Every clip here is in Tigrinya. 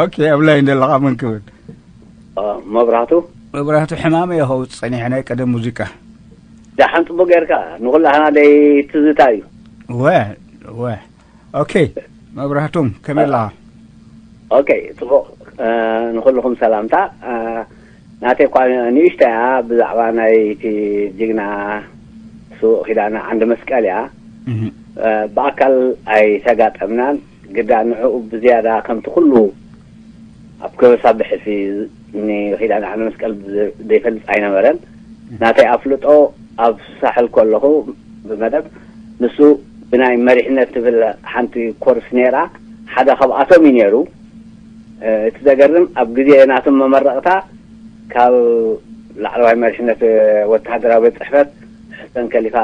ኦኬ፣ ኣብ ላይን ዘለኻ መን ክብል? መብራህቱ መብራህቱ ሕማመ እየ ከውፅእ ፀኒሐ፣ ናይ ቀደም ሙዚቃ። ዳሓን ፅቡቅ ጌርካ። ንኩላህና ደይ ትዝታ እዩ። ወ ወ ኦኬ፣ መብራህቱም ከመይ ኣለኻ? ኦኬ፣ ፅቡቅ። ንኩልኩም ሰላምታ። ናተይ እኳ ንእሽተያ ብዛዕባ ናይ እቲ ጅግና ስውእ ኪዳነ ዓንዲ መስቀል እያ። ብኣካል ኣይተጋጠምናን፣ ግዳ ንዕኡ ብዝያዳ ከምቲ ኩሉ ኣብ ከበሳ ብሕልፊ ንኪዳነ ዓንዲ መስቀል ዘይፈልጥ ኣይነበረን። ናተይ ኣፍልጦ ኣብ ሳሕል ከለኹ ብመደብ ንሱ ብናይ መሪሕነት ትብል ሓንቲ ኮርስ ነይራ፣ ሓደ ካብኣቶም እዩ ነይሩ። እቲ ዘገርም ኣብ ግዜ ናቶም መመረቕታ ካብ ላዕለዋይ መሪሕነት ወተሃደራዊ ቤት ፅሕፈት ሕሰን ከሊፋ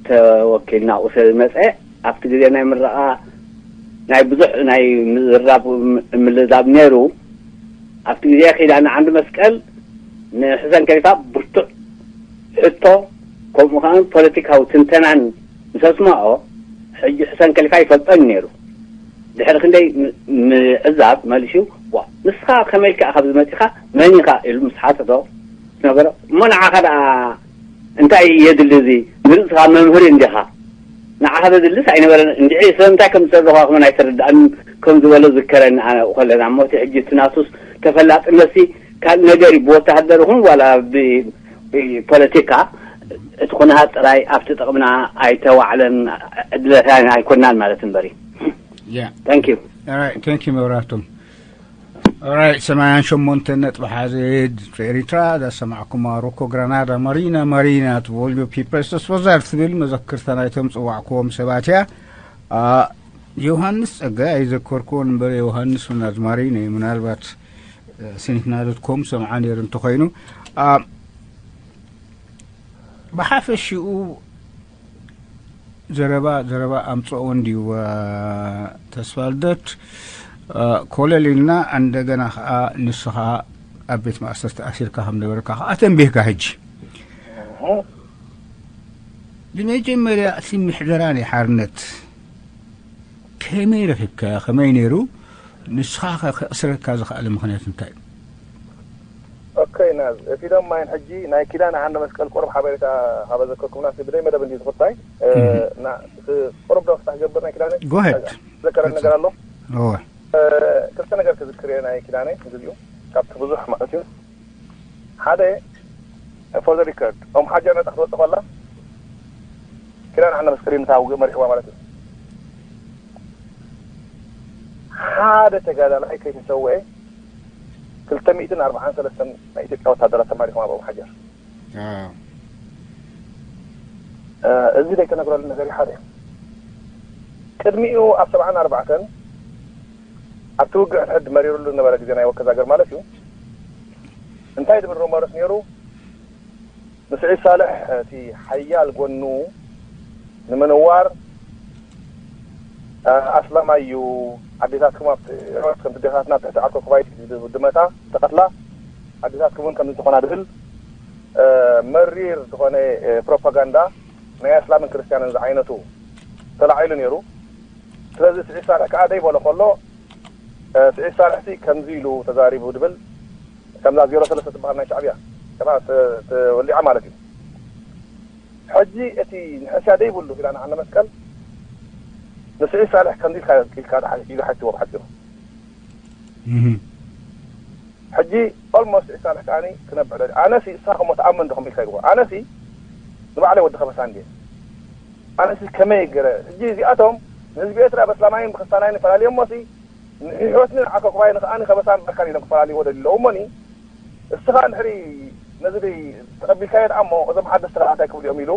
ተወኪል ናብኡ ስለ ዝመፀ ኣብቲ ግዜ ናይ ምረቓ ናይ ብዙሕ ናይ ምዝራብ ምልዛብ ነይሩ። ኣብቲ ግዜ ኪዳነ ዓንዲ መስቀል ንሕሰን ከሊፋ ብርቱዕ ሕቶ ከምኡ ከዓ ፖለቲካዊ ትንተናን ምስ ኣስማዖ ሕጂ ሕሰን ከሊፋ ይፈልጦን ነይሩ። ድሕሪ ክንደይ ምዕዛብ መሊሱ ዋ ንስኻ ከመይ ኢልካ ኢኻ ኣብዚ መፂኻ መን ኢኻ ኢሉ ምስ ሓተቶ ዝነበረ እሞ ንዓኻ ደኣ እንታይ የድሊ እዚ ንርእስኻ መምህር እንዲኻ ንዓኻ ዘድልስ ኣይነበረን እንድዒ ስለምንታይ ከም ዝሰደኹ ኣኽመን ኣይተረድኣን ከም ዝበሎ ዝከረኒ ኣነ ኣብኡ ከለና እሞ እቲ ሕጂ እቲ ናቱስ ተፈላጥነትሲ ካልእ ነገር እዩ ብወተሃደር ይኹን ዋላ ብፖለቲካ እቲ ኩነታት ጥራይ ኣብቲ ጥቕምና ኣይተዋዕለን ዕድለታን ኣይኮናን ማለት እምበሪ Yeah. Thank you. All right, thank you መብራህቶም። All right, ሰማንያን ሸሞንተን ነጥቢ ሓደ ኤሪትራ ዛሰማዕኩማ ሮኮ ግራናዳ ማሪና ማሪና ትቮልዮ ፒፕረስ ተስፎዛር ትብል መዘክርታ ናይቶም ጽዋዕክዎም ሰባት እያ። ዮሃንስ ጸጋይ ኣይዘከርክዎን እምበር ዮሃንስ ናዝማሪን እዩ ምናልባት ሲኒትና ዶት ኮም ሰምዓ ነይሩ እንተኾይኑ ብሓፈሽኡ ዘረባ ዘረባ ኣምፅኦ እንድዩ ተስፋልደት ኮለል ኢልና እንደገና ከዓ ንስኻ ኣብ ቤት ማእሰርቲ ኣሲርካ ከም ነበርካ ከዓ ተንቢህካ ሕጂ ብመጀመርያ እቲ ምሕደራ ናይ ሓርነት ከመይ ረኺብካ ከመይ ነይሩ ንስኻ ከ ክእስረካ ዝኸኣለ ምኽንያት እንታይ እዩ ኦኬ ናዝ እቲ ደማ ይን ሕጂ ናይ ኪዳነ ዓንደ መስቀል ቁሩብ ሓበሬታ ካብ ኣዘከርኩምና ሲ ብደይ መደብ እንዲ ዝኽታይ ቁሩብ ዶ ክፍታሕ ገብር ናይ ኪዳነ ጎሄድ ዘከረን ነገር ኣሎ እወ ክልተ ነገር ክዝክር እየ ናይ ኪዳነ ግዚኡ ካብቲ ብዙሕ ማለት እዩ ሓደ for the record ኦም ሓጀር ነፃ ክትወፅእ ከላ ኪዳነ ዓንደ መስቀል እዩ ነታ ውግእ መሪሕዋ ማለት እዩ ሓደ ተጋዳላይ ከይተሰውአ ክልተ ሚእትን ኣርባዓን ሰለስተን ናይ ኢትዮጵያ ወታደራት ተማሪኾም ኣብ ኦም ሓጀር እዚ ዘይተነግረሉ ነገር እዩ ሓደ ቅድሚኡ ኣብ ሰብዓን ኣርባዕተን ኣብቲ ውግእ ሕድሕድ መሪሩሉ ዝነበረ ግዜ ናይ ወከዛገር ማለት እዩ እንታይ ዝብል ሩመርስ ነይሩ ንስዒድ ሳልሕ እቲ ሓያል ጎኑ ንምንዋር ኣስላማይ እዩ ኣዴታትኩም ኣብቲ ዕሮት ከምቲ ዴታትና ኣብ ትሕቲ ዓርኮ ኩባይት ድመታ ተቐትላ ኣዴታትኩም እውን ከምዚ ዝኾና ድብል መሪር ዝኾነ ፕሮፓጋንዳ ናይ ኣስላምን ክርስትያንን ዝዓይነቱ ተላዒሉ ነይሩ ስለዚ ስዒድ ሳልሕ ከዓ ደይ በሎ ከሎ ስዒድ ሳልሕ ሲ ከምዚ ኢሉ ተዛሪቡ ድብል ከምዛ ዜሮ ሰለስተ ትበሃል ናይ ሻዕብያ ከማ ተወሊዓ ማለት እዩ ሕጂ እቲ ንሕስያ ደይብሉ ኪዳነ ዓንደ መስቀል ንስዒድ ሳልሕ ከምዚ ኢልካ ኢልካ ኢሉ ሓቲትዎ ብሓፂሩ ሕጂ ኦልሞስት ስዒድ ሳልሕ ከዓኒ ክነብዕ ደልዩ ኣነሲ እሳኹም ትኣምን ዶ ከም ኢልካ ይግቦ ኣነሲ ንባዕለይ ወዲ ከበሳ እንድየ ኣነሲ ከመይ ገረ ሕጂ እዚኣቶም ንህዝቢ ኤርትራ በስላማይን ብክስታናይን ይፈላለዮም እሞሲ ንሕይወትኒ ንዓኮ ኩባይ ንከዓኒ ከበሳን በርካን ኢሎም ክፈላለይዎ ደልዩ ኣለዉ እሞኒ እስኻ እንድሕሪ ነዚ ደይ ተቐቢልካዮ ደኣ እሞ እዞም ሓደስቲ ከኣ እንታይ ክብሉ እዮም ኢሉ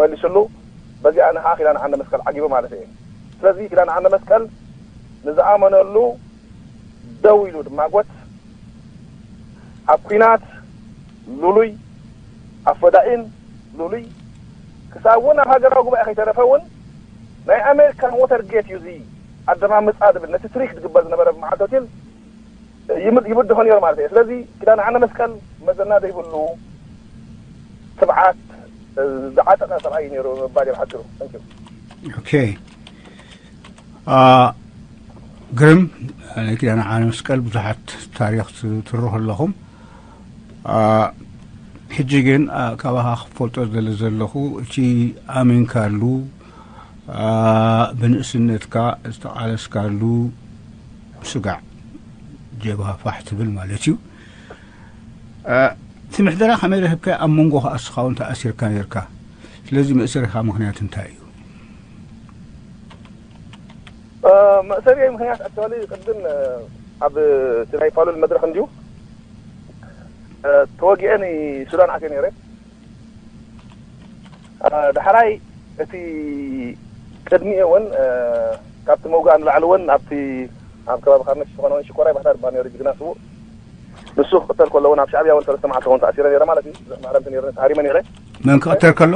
መሊስሉ በዚኣ ንኸዓ ኪዳነ ዓንደ መስቀል ዓጊበ ማለት እየ ስለዚ ኪዳነ ዓንደ መስቀል ንዝኣመነሉ ደው ኢሉ ድማ ጎት ኣብ ኲናት ሉሉይ ኣብ ፈዳኢን ሉሉይ ክሳብ እውን ኣብ ሃገራዊ ጉባኤ ከይተረፈ እውን ናይ ኣሜሪካን ዎተርጌት እዩ እዚ ኣደማምፃ ዝብል ነቲ ትሪክ ዝግበር ዝነበረ ብመዓልቲ ሆቴል ይብድሆ ነይሩ ማለት እዩ ስለዚ ኪዳነ ዓነ መስቀል መዘና ዘይብሉ ትብዓት ዝዓጠቐ ሰብኣይ ነይሩ ምባል እየ ብሓፂሩ ኦኬ ግርም ናይ ኪዳነ ዓለ መስቀል ብዙሓት ታሪኽ ትትርኹ ኣለኹም። ሕጂ ግን ካባኻ ክፈልጦ ዝደሊ ዘለኹ እቲ ኣሚንካሉ ብንእስነትካ ዝተቓለስካሉ ስጋዕ ጀብሃ ፋሕ ትብል ማለት እዩ። እቲ ምሕደራ ከመይ ረኽብካዮ? ኣብ መንጎ ከኣ እስኻ እውን ተኣሲርካ ነርካ። ስለዚ መእሰሪኻ ምኽንያት እንታይ እዩ? መእሰሪየይ ምኽንያት ኣክቹዋሊ ቅድም ኣብ እቲ ናይ ፋሉል መድረኽ እንድዩ ተወጊኤ ንሱዳን ኣትየ ነይረ። ዳሕራይ እቲ ቅድሚኡ እውን ካብቲ መውጋእ ንላዕሊ እውን ኣብቲ ኣብ ከባቢ ካርነሽ ዝኾነ እውን ሽኮራይ ባህታ ዝበሃል ነይሩ ጅግና ስዉእ ንሱ ክቕተል ከሎ እውን ኣብ ሻዕብያ እውን ሰለስተ መዓልቲ ክኸውን ተኣሲረ ነይረ ማለት እዩ። ብዙሕ ማሕረምቲ ነይሩኒ ተሃሪመ ነይረ። መን ክቕተል ከሎ?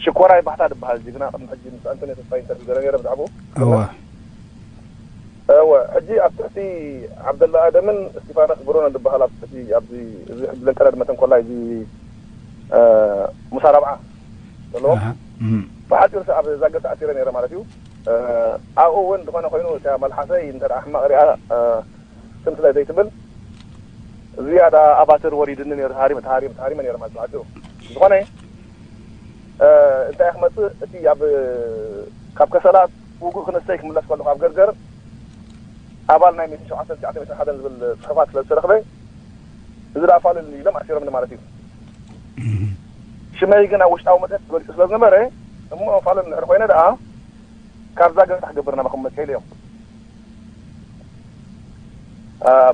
ሽኮራይ ባህታ ዝበሃል ጅግና ቅድሚ ሕጂ ምስ ኣንቶንዮ ተስፋይ ኢንተርቪው ገይረ ነይረ ብዛዕባኡ። እወ። እወ ሕጂ ኣብ ትሕቲ ዓብደላ ኣደምን እስቲፋኖስ ብሩኖን ዝበሃል ኣብ ትሕቲ ኣብዚ እዚ ሕጂ ለንቀነ ድመተን ኮላ እዚ ሙሳ ራብዓ ዘለዎም ብሓፂሩ ኣብ ዛገ ተኣሲረ ነይረ ማለት እዩ። ኣብኡ እውን ዝኾነ ኮይኑ እታ መልሓሰይ እንተ ሕማቕ ሪኣ ስም ስለ ዘይትብል ዝያዳ ኣባትር ወሪድኒ ነይሩ። ተሃሪመ ተሃሪመ ተሃሪመ ነይረ ማለት ብሓፂሩ ዝኾነ እንታይ ክመፅእ እቲ ኣብ ካብ ከሰላ ውጉእ ክነሰይ ክምለስ ከለኹ ኣብ ገርገር ኣባል ናይ ሜትን ሸውዓተ ትሽዓተ ሜትን ሓደን ዝብል ፅሑፋት ስለ ዝተረኽበ እዚ ደኣ ፋሉል ኢሎም ኣሲሮምኒ ማለት እዩ። ሽመይ ግን ኣብ ውሽጣዊ መፅሄት ተገሊፁ ስለ ዝነበረ እሞ ፋሉል እንድሕር ኮይነ ደኣ ካብዛ ገዛ ክገብር ናባኹም መፅእ ኢለ እዮም።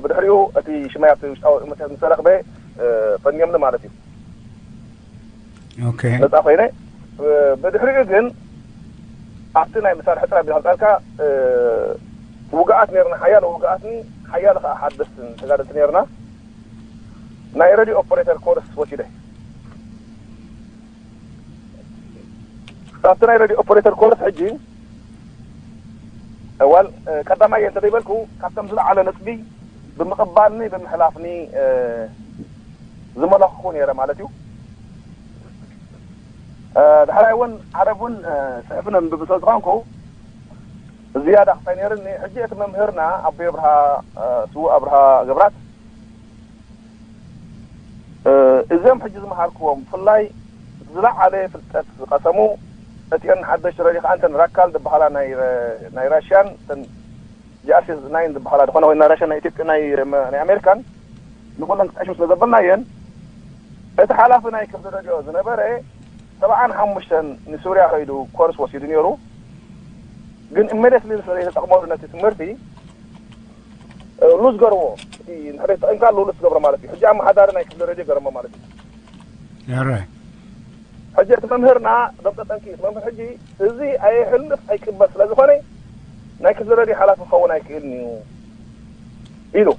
ብድሕሪኡ እቲ ሽመይ ኣብቲ ውሽጣዊ መፅሄት ምስ ተረኽበ ፈንዮምኒ ማለት እዩ። ነፃ ኮይነ ብድሕሪኡ ግን ኣብቲ ናይ መሳርሒ ጥራይ ቢልካ ውግኣት ነርና ሓያለ ውግኣትን ሓያለ ከዓ ሓደስትን ተጋደልቲ ነርና ናይ ሬድዮ ኦፐሬተር ኮርስ ወሲደ ኣብቲ ናይ ሬድዮ ኦፐሬተር ኮርስ ሕጂ እዋል ቀዳማይ እንተ ዘይበልኩ ካብቶም ዝለዓለ ነጥቢ ብምቕባልኒ ብምሕላፍኒ ዝመለኽኩ ነይረ ማለት እዩ። ዳሕራይ እውን ዓረብ እውን ፅሕፊ ነንብብ ስለ ዝኾንኩ ዝያዳ ክሳይ ነይርኒ። ሕጂ እቲ መምህርና ኣቦይ ኣብርሃ ስዉእ ኣብርሃ ገብራት እዞም ሕጂ ዝመሃርክዎም ብፍላይ ዝለዓለ ፍልጠት ዝቐሰሙ እቲአን ሓደሽቲ ረድዮ ከዓ እንተን ራካል ዝበሃላ ናይ ራሽያን ጂኣርሲ ናይን ዝበሃላ ዝኾነ ወይ ናይ ራሽያን ናይ ኢትዮጵያ ናይ ኣሜሪካን ንኩለን ክጠዕሽም ስለ ዘበልናየን እቲ ሓላፊ ናይ ክፍሊ ረድዮ ዝነበረ ሰብዓን ሓሙሽተን ንሱርያ ከይዱ ኮርስ ወሲዱ ነይሩ። ግን ኢሜድየትሊ ስለ ዘይተጠቕመሉ ነቲ ትምህርቲ ሉዝ ገርዎ። እቲ እንድሕር ተጠቒምካሉ ሉዝ ትገብሮ ማለት እዩ። ሕጂ ኣመሓዳሪ ናይ ክፍሊ ሬድዮ ገረሞ ማለት እዩ። ሕጂ እቲ መምህርና ዶክተር ጠንኪ እቲ መምህር ሕጂ እዚ ኣየሕልፍ ኣይቅበል ስለ ዝኾነ ናይ ክፍሊ ሬድዮ ሓላፊ ክኸውን ኣይክእልን እዩ ኢሉ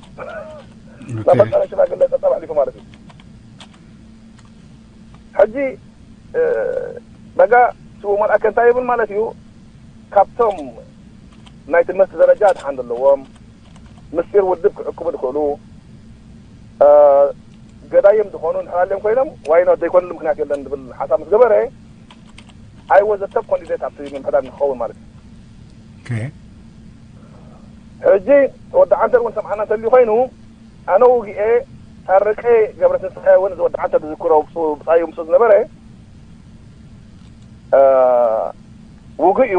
ናብ ፈጣሪ ሽማግለ ጸብጻብ ኣሕሊፉ ማለት እዩ። ሕጂ በጋ ስቡ መልኣከ እንታይ ይብል ማለት እዩ? ካብቶም ናይ ትምህርቲ ደረጃ ድሓን ዘለዎም ምስጢር ውድብ ክዕቅቡ ዝኽእሉ ገዳይም ዝኾኑ እንድሕር ኣልዮም ኮይኖም ዋይኖት ዘይኮንሉ ምክንያት የለን ዝብል ሓሳብ ምስ ገበረ I was the top candidate ኣብቲ ምምሕዳር ንክኸውን ማለት እዩ። ሕጂ ወዲ ዓንተር እውን ሰምዓና እንተልዩ ኮይኑ ኣነ ውግኤ ታረቀ ገብረትንሳኤ እውን እዚ ወዲ ዓንተር ዝዝክሮ ብፃዩ ምስኡ ዝነበረ ውግእ እዩ።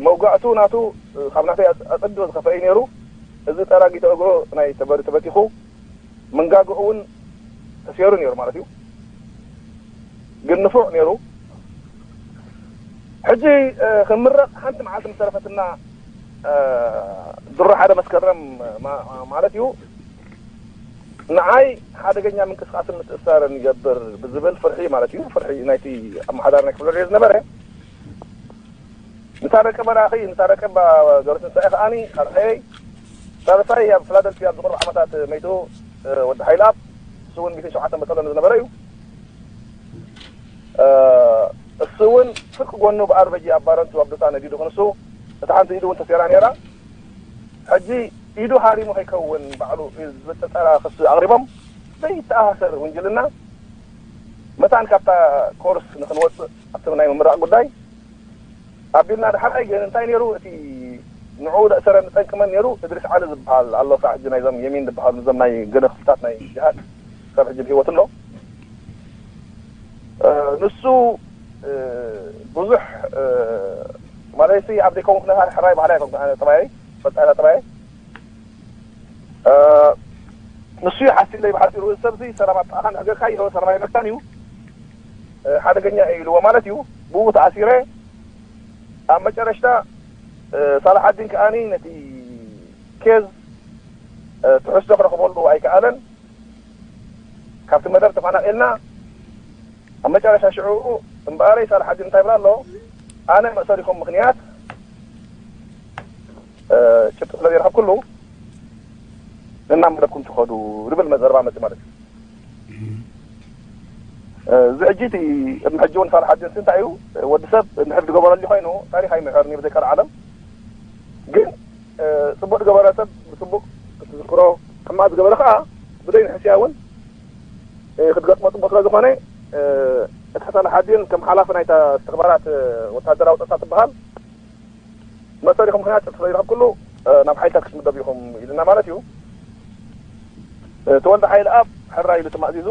መውጋእቱ ናቱ ካብ ናተይ ኣፀቢቑ ዝኸፈአ እዩ ነይሩ። እዚ ጠራጊተ እግሩ ናይ ተበሪ ተበቲኹ መንጋግኡ እውን ተሰይሩ ነይሩ ማለት እዩ። ግን ንፉዕ ነይሩ። ሕጂ ክምረቕ ሓንቲ መዓልቲ ምስ ተረፈትና ድሮ ሓደ መስከረም ማለት እዩ ንዓይ ሓደገኛ ምንቅስቃስን ምትእሳርን ይገብር ብዝብል ፍርሒ ማለት እዩ ፍርሒ ናይቲ ኣመሓዳሪ ናይ ክፍለ ዝነበረ ንታረቀ መራኺ ንታረቀ ገብረትንሳኤ ከዓኒ ካልኣየይ ሳልሳይ ኣብ ፊላደልፊያ ኣብ ዝቕርብ ዓመታት መይቱ ወዲ ሓይልኣብ እሱ እውን ሚእትን ሸውዓተን በጠሎ ዝነበረ እዩ። እሱ እውን ፍርቂ ጎኑ ብኣርበጂ ኣብ ባረንቱ ኣብ ዱጣ ነዲዱ ክንሱ እታ ሓንቲ ኢዱ እውን ተሴራ ነይራ። ሕጂ ኢዱ ሃሪሙ ከይከውን ባዕሉ ዝብል ጠርጠራ ክሲ ኣቕሪቦም ዘይተኣሳሰር ውንጅልና መታን ካብታ ኮርስ ንክንወፅእ ኣብቲ ናይ ምምራቕ ጉዳይ ኣቢልና ድሓር ኣይገን እንታይ ነይሩ እቲ ንዕኡ ዘእሰረኒ ጠንቂ መን ነይሩ? እድሪስ ዓሊ ዝበሃል ኣሎ። ክሳብ ሕጂ ናይዞም የሚን ዝበሃሉ፣ ንዞም ናይ ገለ ክፍልታት ናይ ጅሃድ ክሳብ ሕጂ ብህይወት ኣሎ። እ፣ ንሱ፣ እ፣ ብዙሕ፣ እ፣ ማለት ሲ ኣብ ዘይከውን ኩነታት ሕራይ ባህላ ኣይኮንኩን ኣነ ጠባየይ፣ በቃ ጠባየይ። እ፣ ንሱ እዩ ሓሲለይ ብሓጺሩ፣ እዚ ሰብ እዚ ሰላም ኣጣኣኻን ሕገካ ይኸው ሰላም ኣይበካን እዩ፣ እ፣ ሓደገኛ እዩ ኢልዎ ማለት እዩ። ብኡ ተኣሲረ። ኣብ መጨረሽታ፣ እ፣ ሳላሓዲን ከኣኒ ነቲ ኬዝ፣ እ፣ ትሕዝቶ ክረኽበሉ ኣይከኣለን። ካብቲ መደብ ተፈናቒልና ኣብ መጨረሻ ሽዑ እምበኣረይ ሳላሓዲን እንታይ ይብል ኣሎ? ኣነ መእሰሪኹም ምኽንያት፣ እ፣ ጭብጢ ስለ ዘይረኸብኩሉ ንናብ መደብኩም ትኸዱ ዝብል መዘርባ መጽእ ማለት እዩ። እ፣ እዚ ሕጂ እቲ ቅድሚ ሕጂ እውን ሳላሓዲን እንታይ እዩ? ወዲ ሰብ እንድሕር ዝገበረሉ ኮይኑ ታሪኽ ኣይምሕርን እዩ ብዘይ ካልእ ዓለም። ግን፣ እ፣ ጽቡቕ ዝገበረ ሰብ ብጽቡቕ ክትዝክሮ፣ ሕማቕ ዝገበረ ከኣ ብዘይ ንሕስያ እውን፣ እ፣ ክትገጥሞ ጽቡቕ ስለ ዝኾነ፣ እ፣ እቲ ሳላሓዲን ከም ሓላፊ ናይታ ተግባራት፣ እ፣ ወተሃደራዊ ጸጥታ ትበሃል መእሰሪኹም ምኽንያት ጭብጢ ስለ ዘይረኸብኩሉ፣ እ፣ ናብ ሓይልታት ክትምደቡ ኢኹም ኢልና ማለት እዩ። እ፣ ተወልደ ሓይለኣብ ሕራይ ኢሉ ተማእዚዙ፣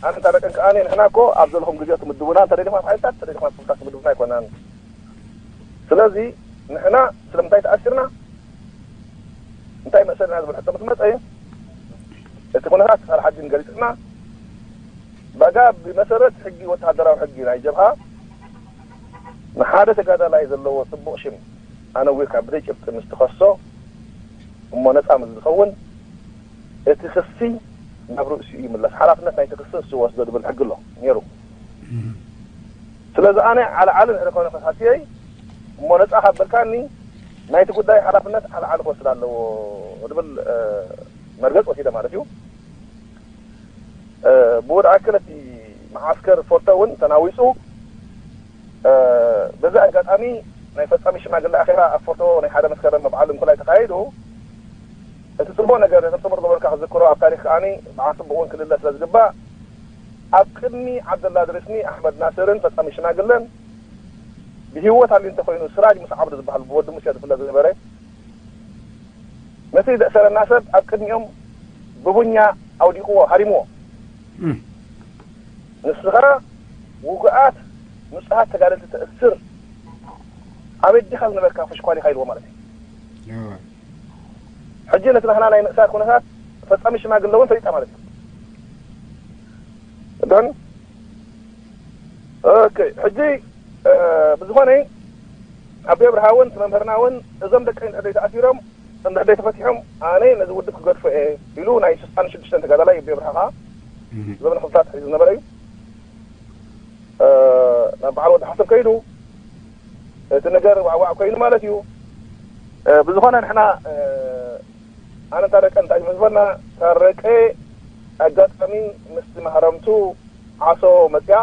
ኣነ እንተ ደቀን ከኣ ንሕና እኮ ኣብ ዘለኹም ግዜ ትምድቡና፣ እንተ ደሊኹም ኣብ ሓይልታት፣ እንተ ደሊኹም ኣብ ክፍልታት ትምድቡና ኣይኮናን። ስለዚ ንሕና ስለምንታይ ተኣሲርና፣ እንታይ መእሰሪና ዝብል ሕቶ ምስ መጸ፣ እቲ ኩነታት ሳላሓዲን ገሊጹልና፣ ባጋ ብመሰረት ሕጊ፣ ወተሃደራዊ ሕጊ ናይ ጀብሃ፣ ንሓደ ተጋዳላይ ዘለዎ ጽቡቕ ሽም ኣነዊርካ ብዘይ ጭብጢ ምስ ትኸሶ እሞ ነጻ ምስ ዝኸውን፣ እቲ ክሲ ናብ ርእሲኡ ይምለስ፣ ሓላፍነት ናይቲ ክሲ ንሱ ይወስዶ ዝብል ሕጊ ኣሎ ነይሩ። ስለዚ ኣነ ዓልዓሊ እንድሕር ኮነ ክሓስየይ እሞ ነጻ ካብ በልካኒ፣ ናይቲ ጉዳይ ሓላፍነት ዓልዓሊ ክወስድ ኣለዎ ዝብል፣ እ፣ መርገጽ ወሲደ ማለት እዩ። እ፣ ብወድዓት ክልተ መዓስከር ፎርቶ እውን ተናዊጹ። እ፣ በዚ ኣጋጣሚ ናይ ፈጻሚ ሽማግለ ኣኼባ ኣብ ፎርቶ ናይ ሓደ መስከረም መብዓል እንኮላይ ተኻይዱ። እቲ ጽቡቕ ነገር፣ ነቶም ጽቡቕ ዝገበሩልካ ክዝክሮ፣ ኣብ ታሪኽ ከኣኒ ብዓል ጽቡቕ እውን ክልለ ስለ ዝግባእ፣ ኣብ ቅድሚ ዓብደላ ድሪስኒ ኣሕመድ ናስርን ፈጻሚ ሽማግለን ብህይወት ኣልዩ እንተኾይኑ፣ ስራጅ ምስ ዓብዱ ዝበሃል ብወዲ ሙሴ ዝፍለጥ ዝነበረ፣ ነቲ ዘእሰረና ሰብ ኣብ ቅድሚኦም ብቡኛ ኣውዲቕዎ፣ ሃሪምዎ። እም። ንስኻ ውጉኣት ንጹሃት ተጋደልቲ ተእስር፣ ኣበይ ዲኻ ዝነበርካ ፈሽኳል ኢኻ ኢልዎ ማለት እዩ። እወ። ሕጂ ነቲ ናህና ናይ ምእሳር ኩነታት ፈጻሚ ሽማግለ እውን ፈሊጣ ማለት እዩ። ደን ኦኬ፣ ሕጂ፣ እ፣ ብዝኾነ ኣቦይ ኣብርሃ እውን እቲ መምህርና እውን እዞም ደቀይ እንድሕር ዘይተኣሲሮም፣ እንድሕር ዘይተፈቲሖም ኣነ ነዚ ውድብ ክገድፎ እየ ኢሉ ናይ ስሳን ሽዱሽተን ተጋዳላይ ኣቦይ ኣብርሃ ከዓ እህ። ዘበነ ክፍታት ሒዙ ዝነበረ እዩ። እ፣ ናብ በዓል ወዲ ሓሰብ ከይዱ እቲ ነገር ዋዕዋዕ ኮይኑ ማለት እዩ። እ፣ ብዝኾነ ንሕና፣ እ፣ ኣነ ታረቀ እንታይ እዩ ዝበልና፣ ታረቀ ኣጋጣሚ ምስቲ ማህረምቱ ዓሶ መጽያ፣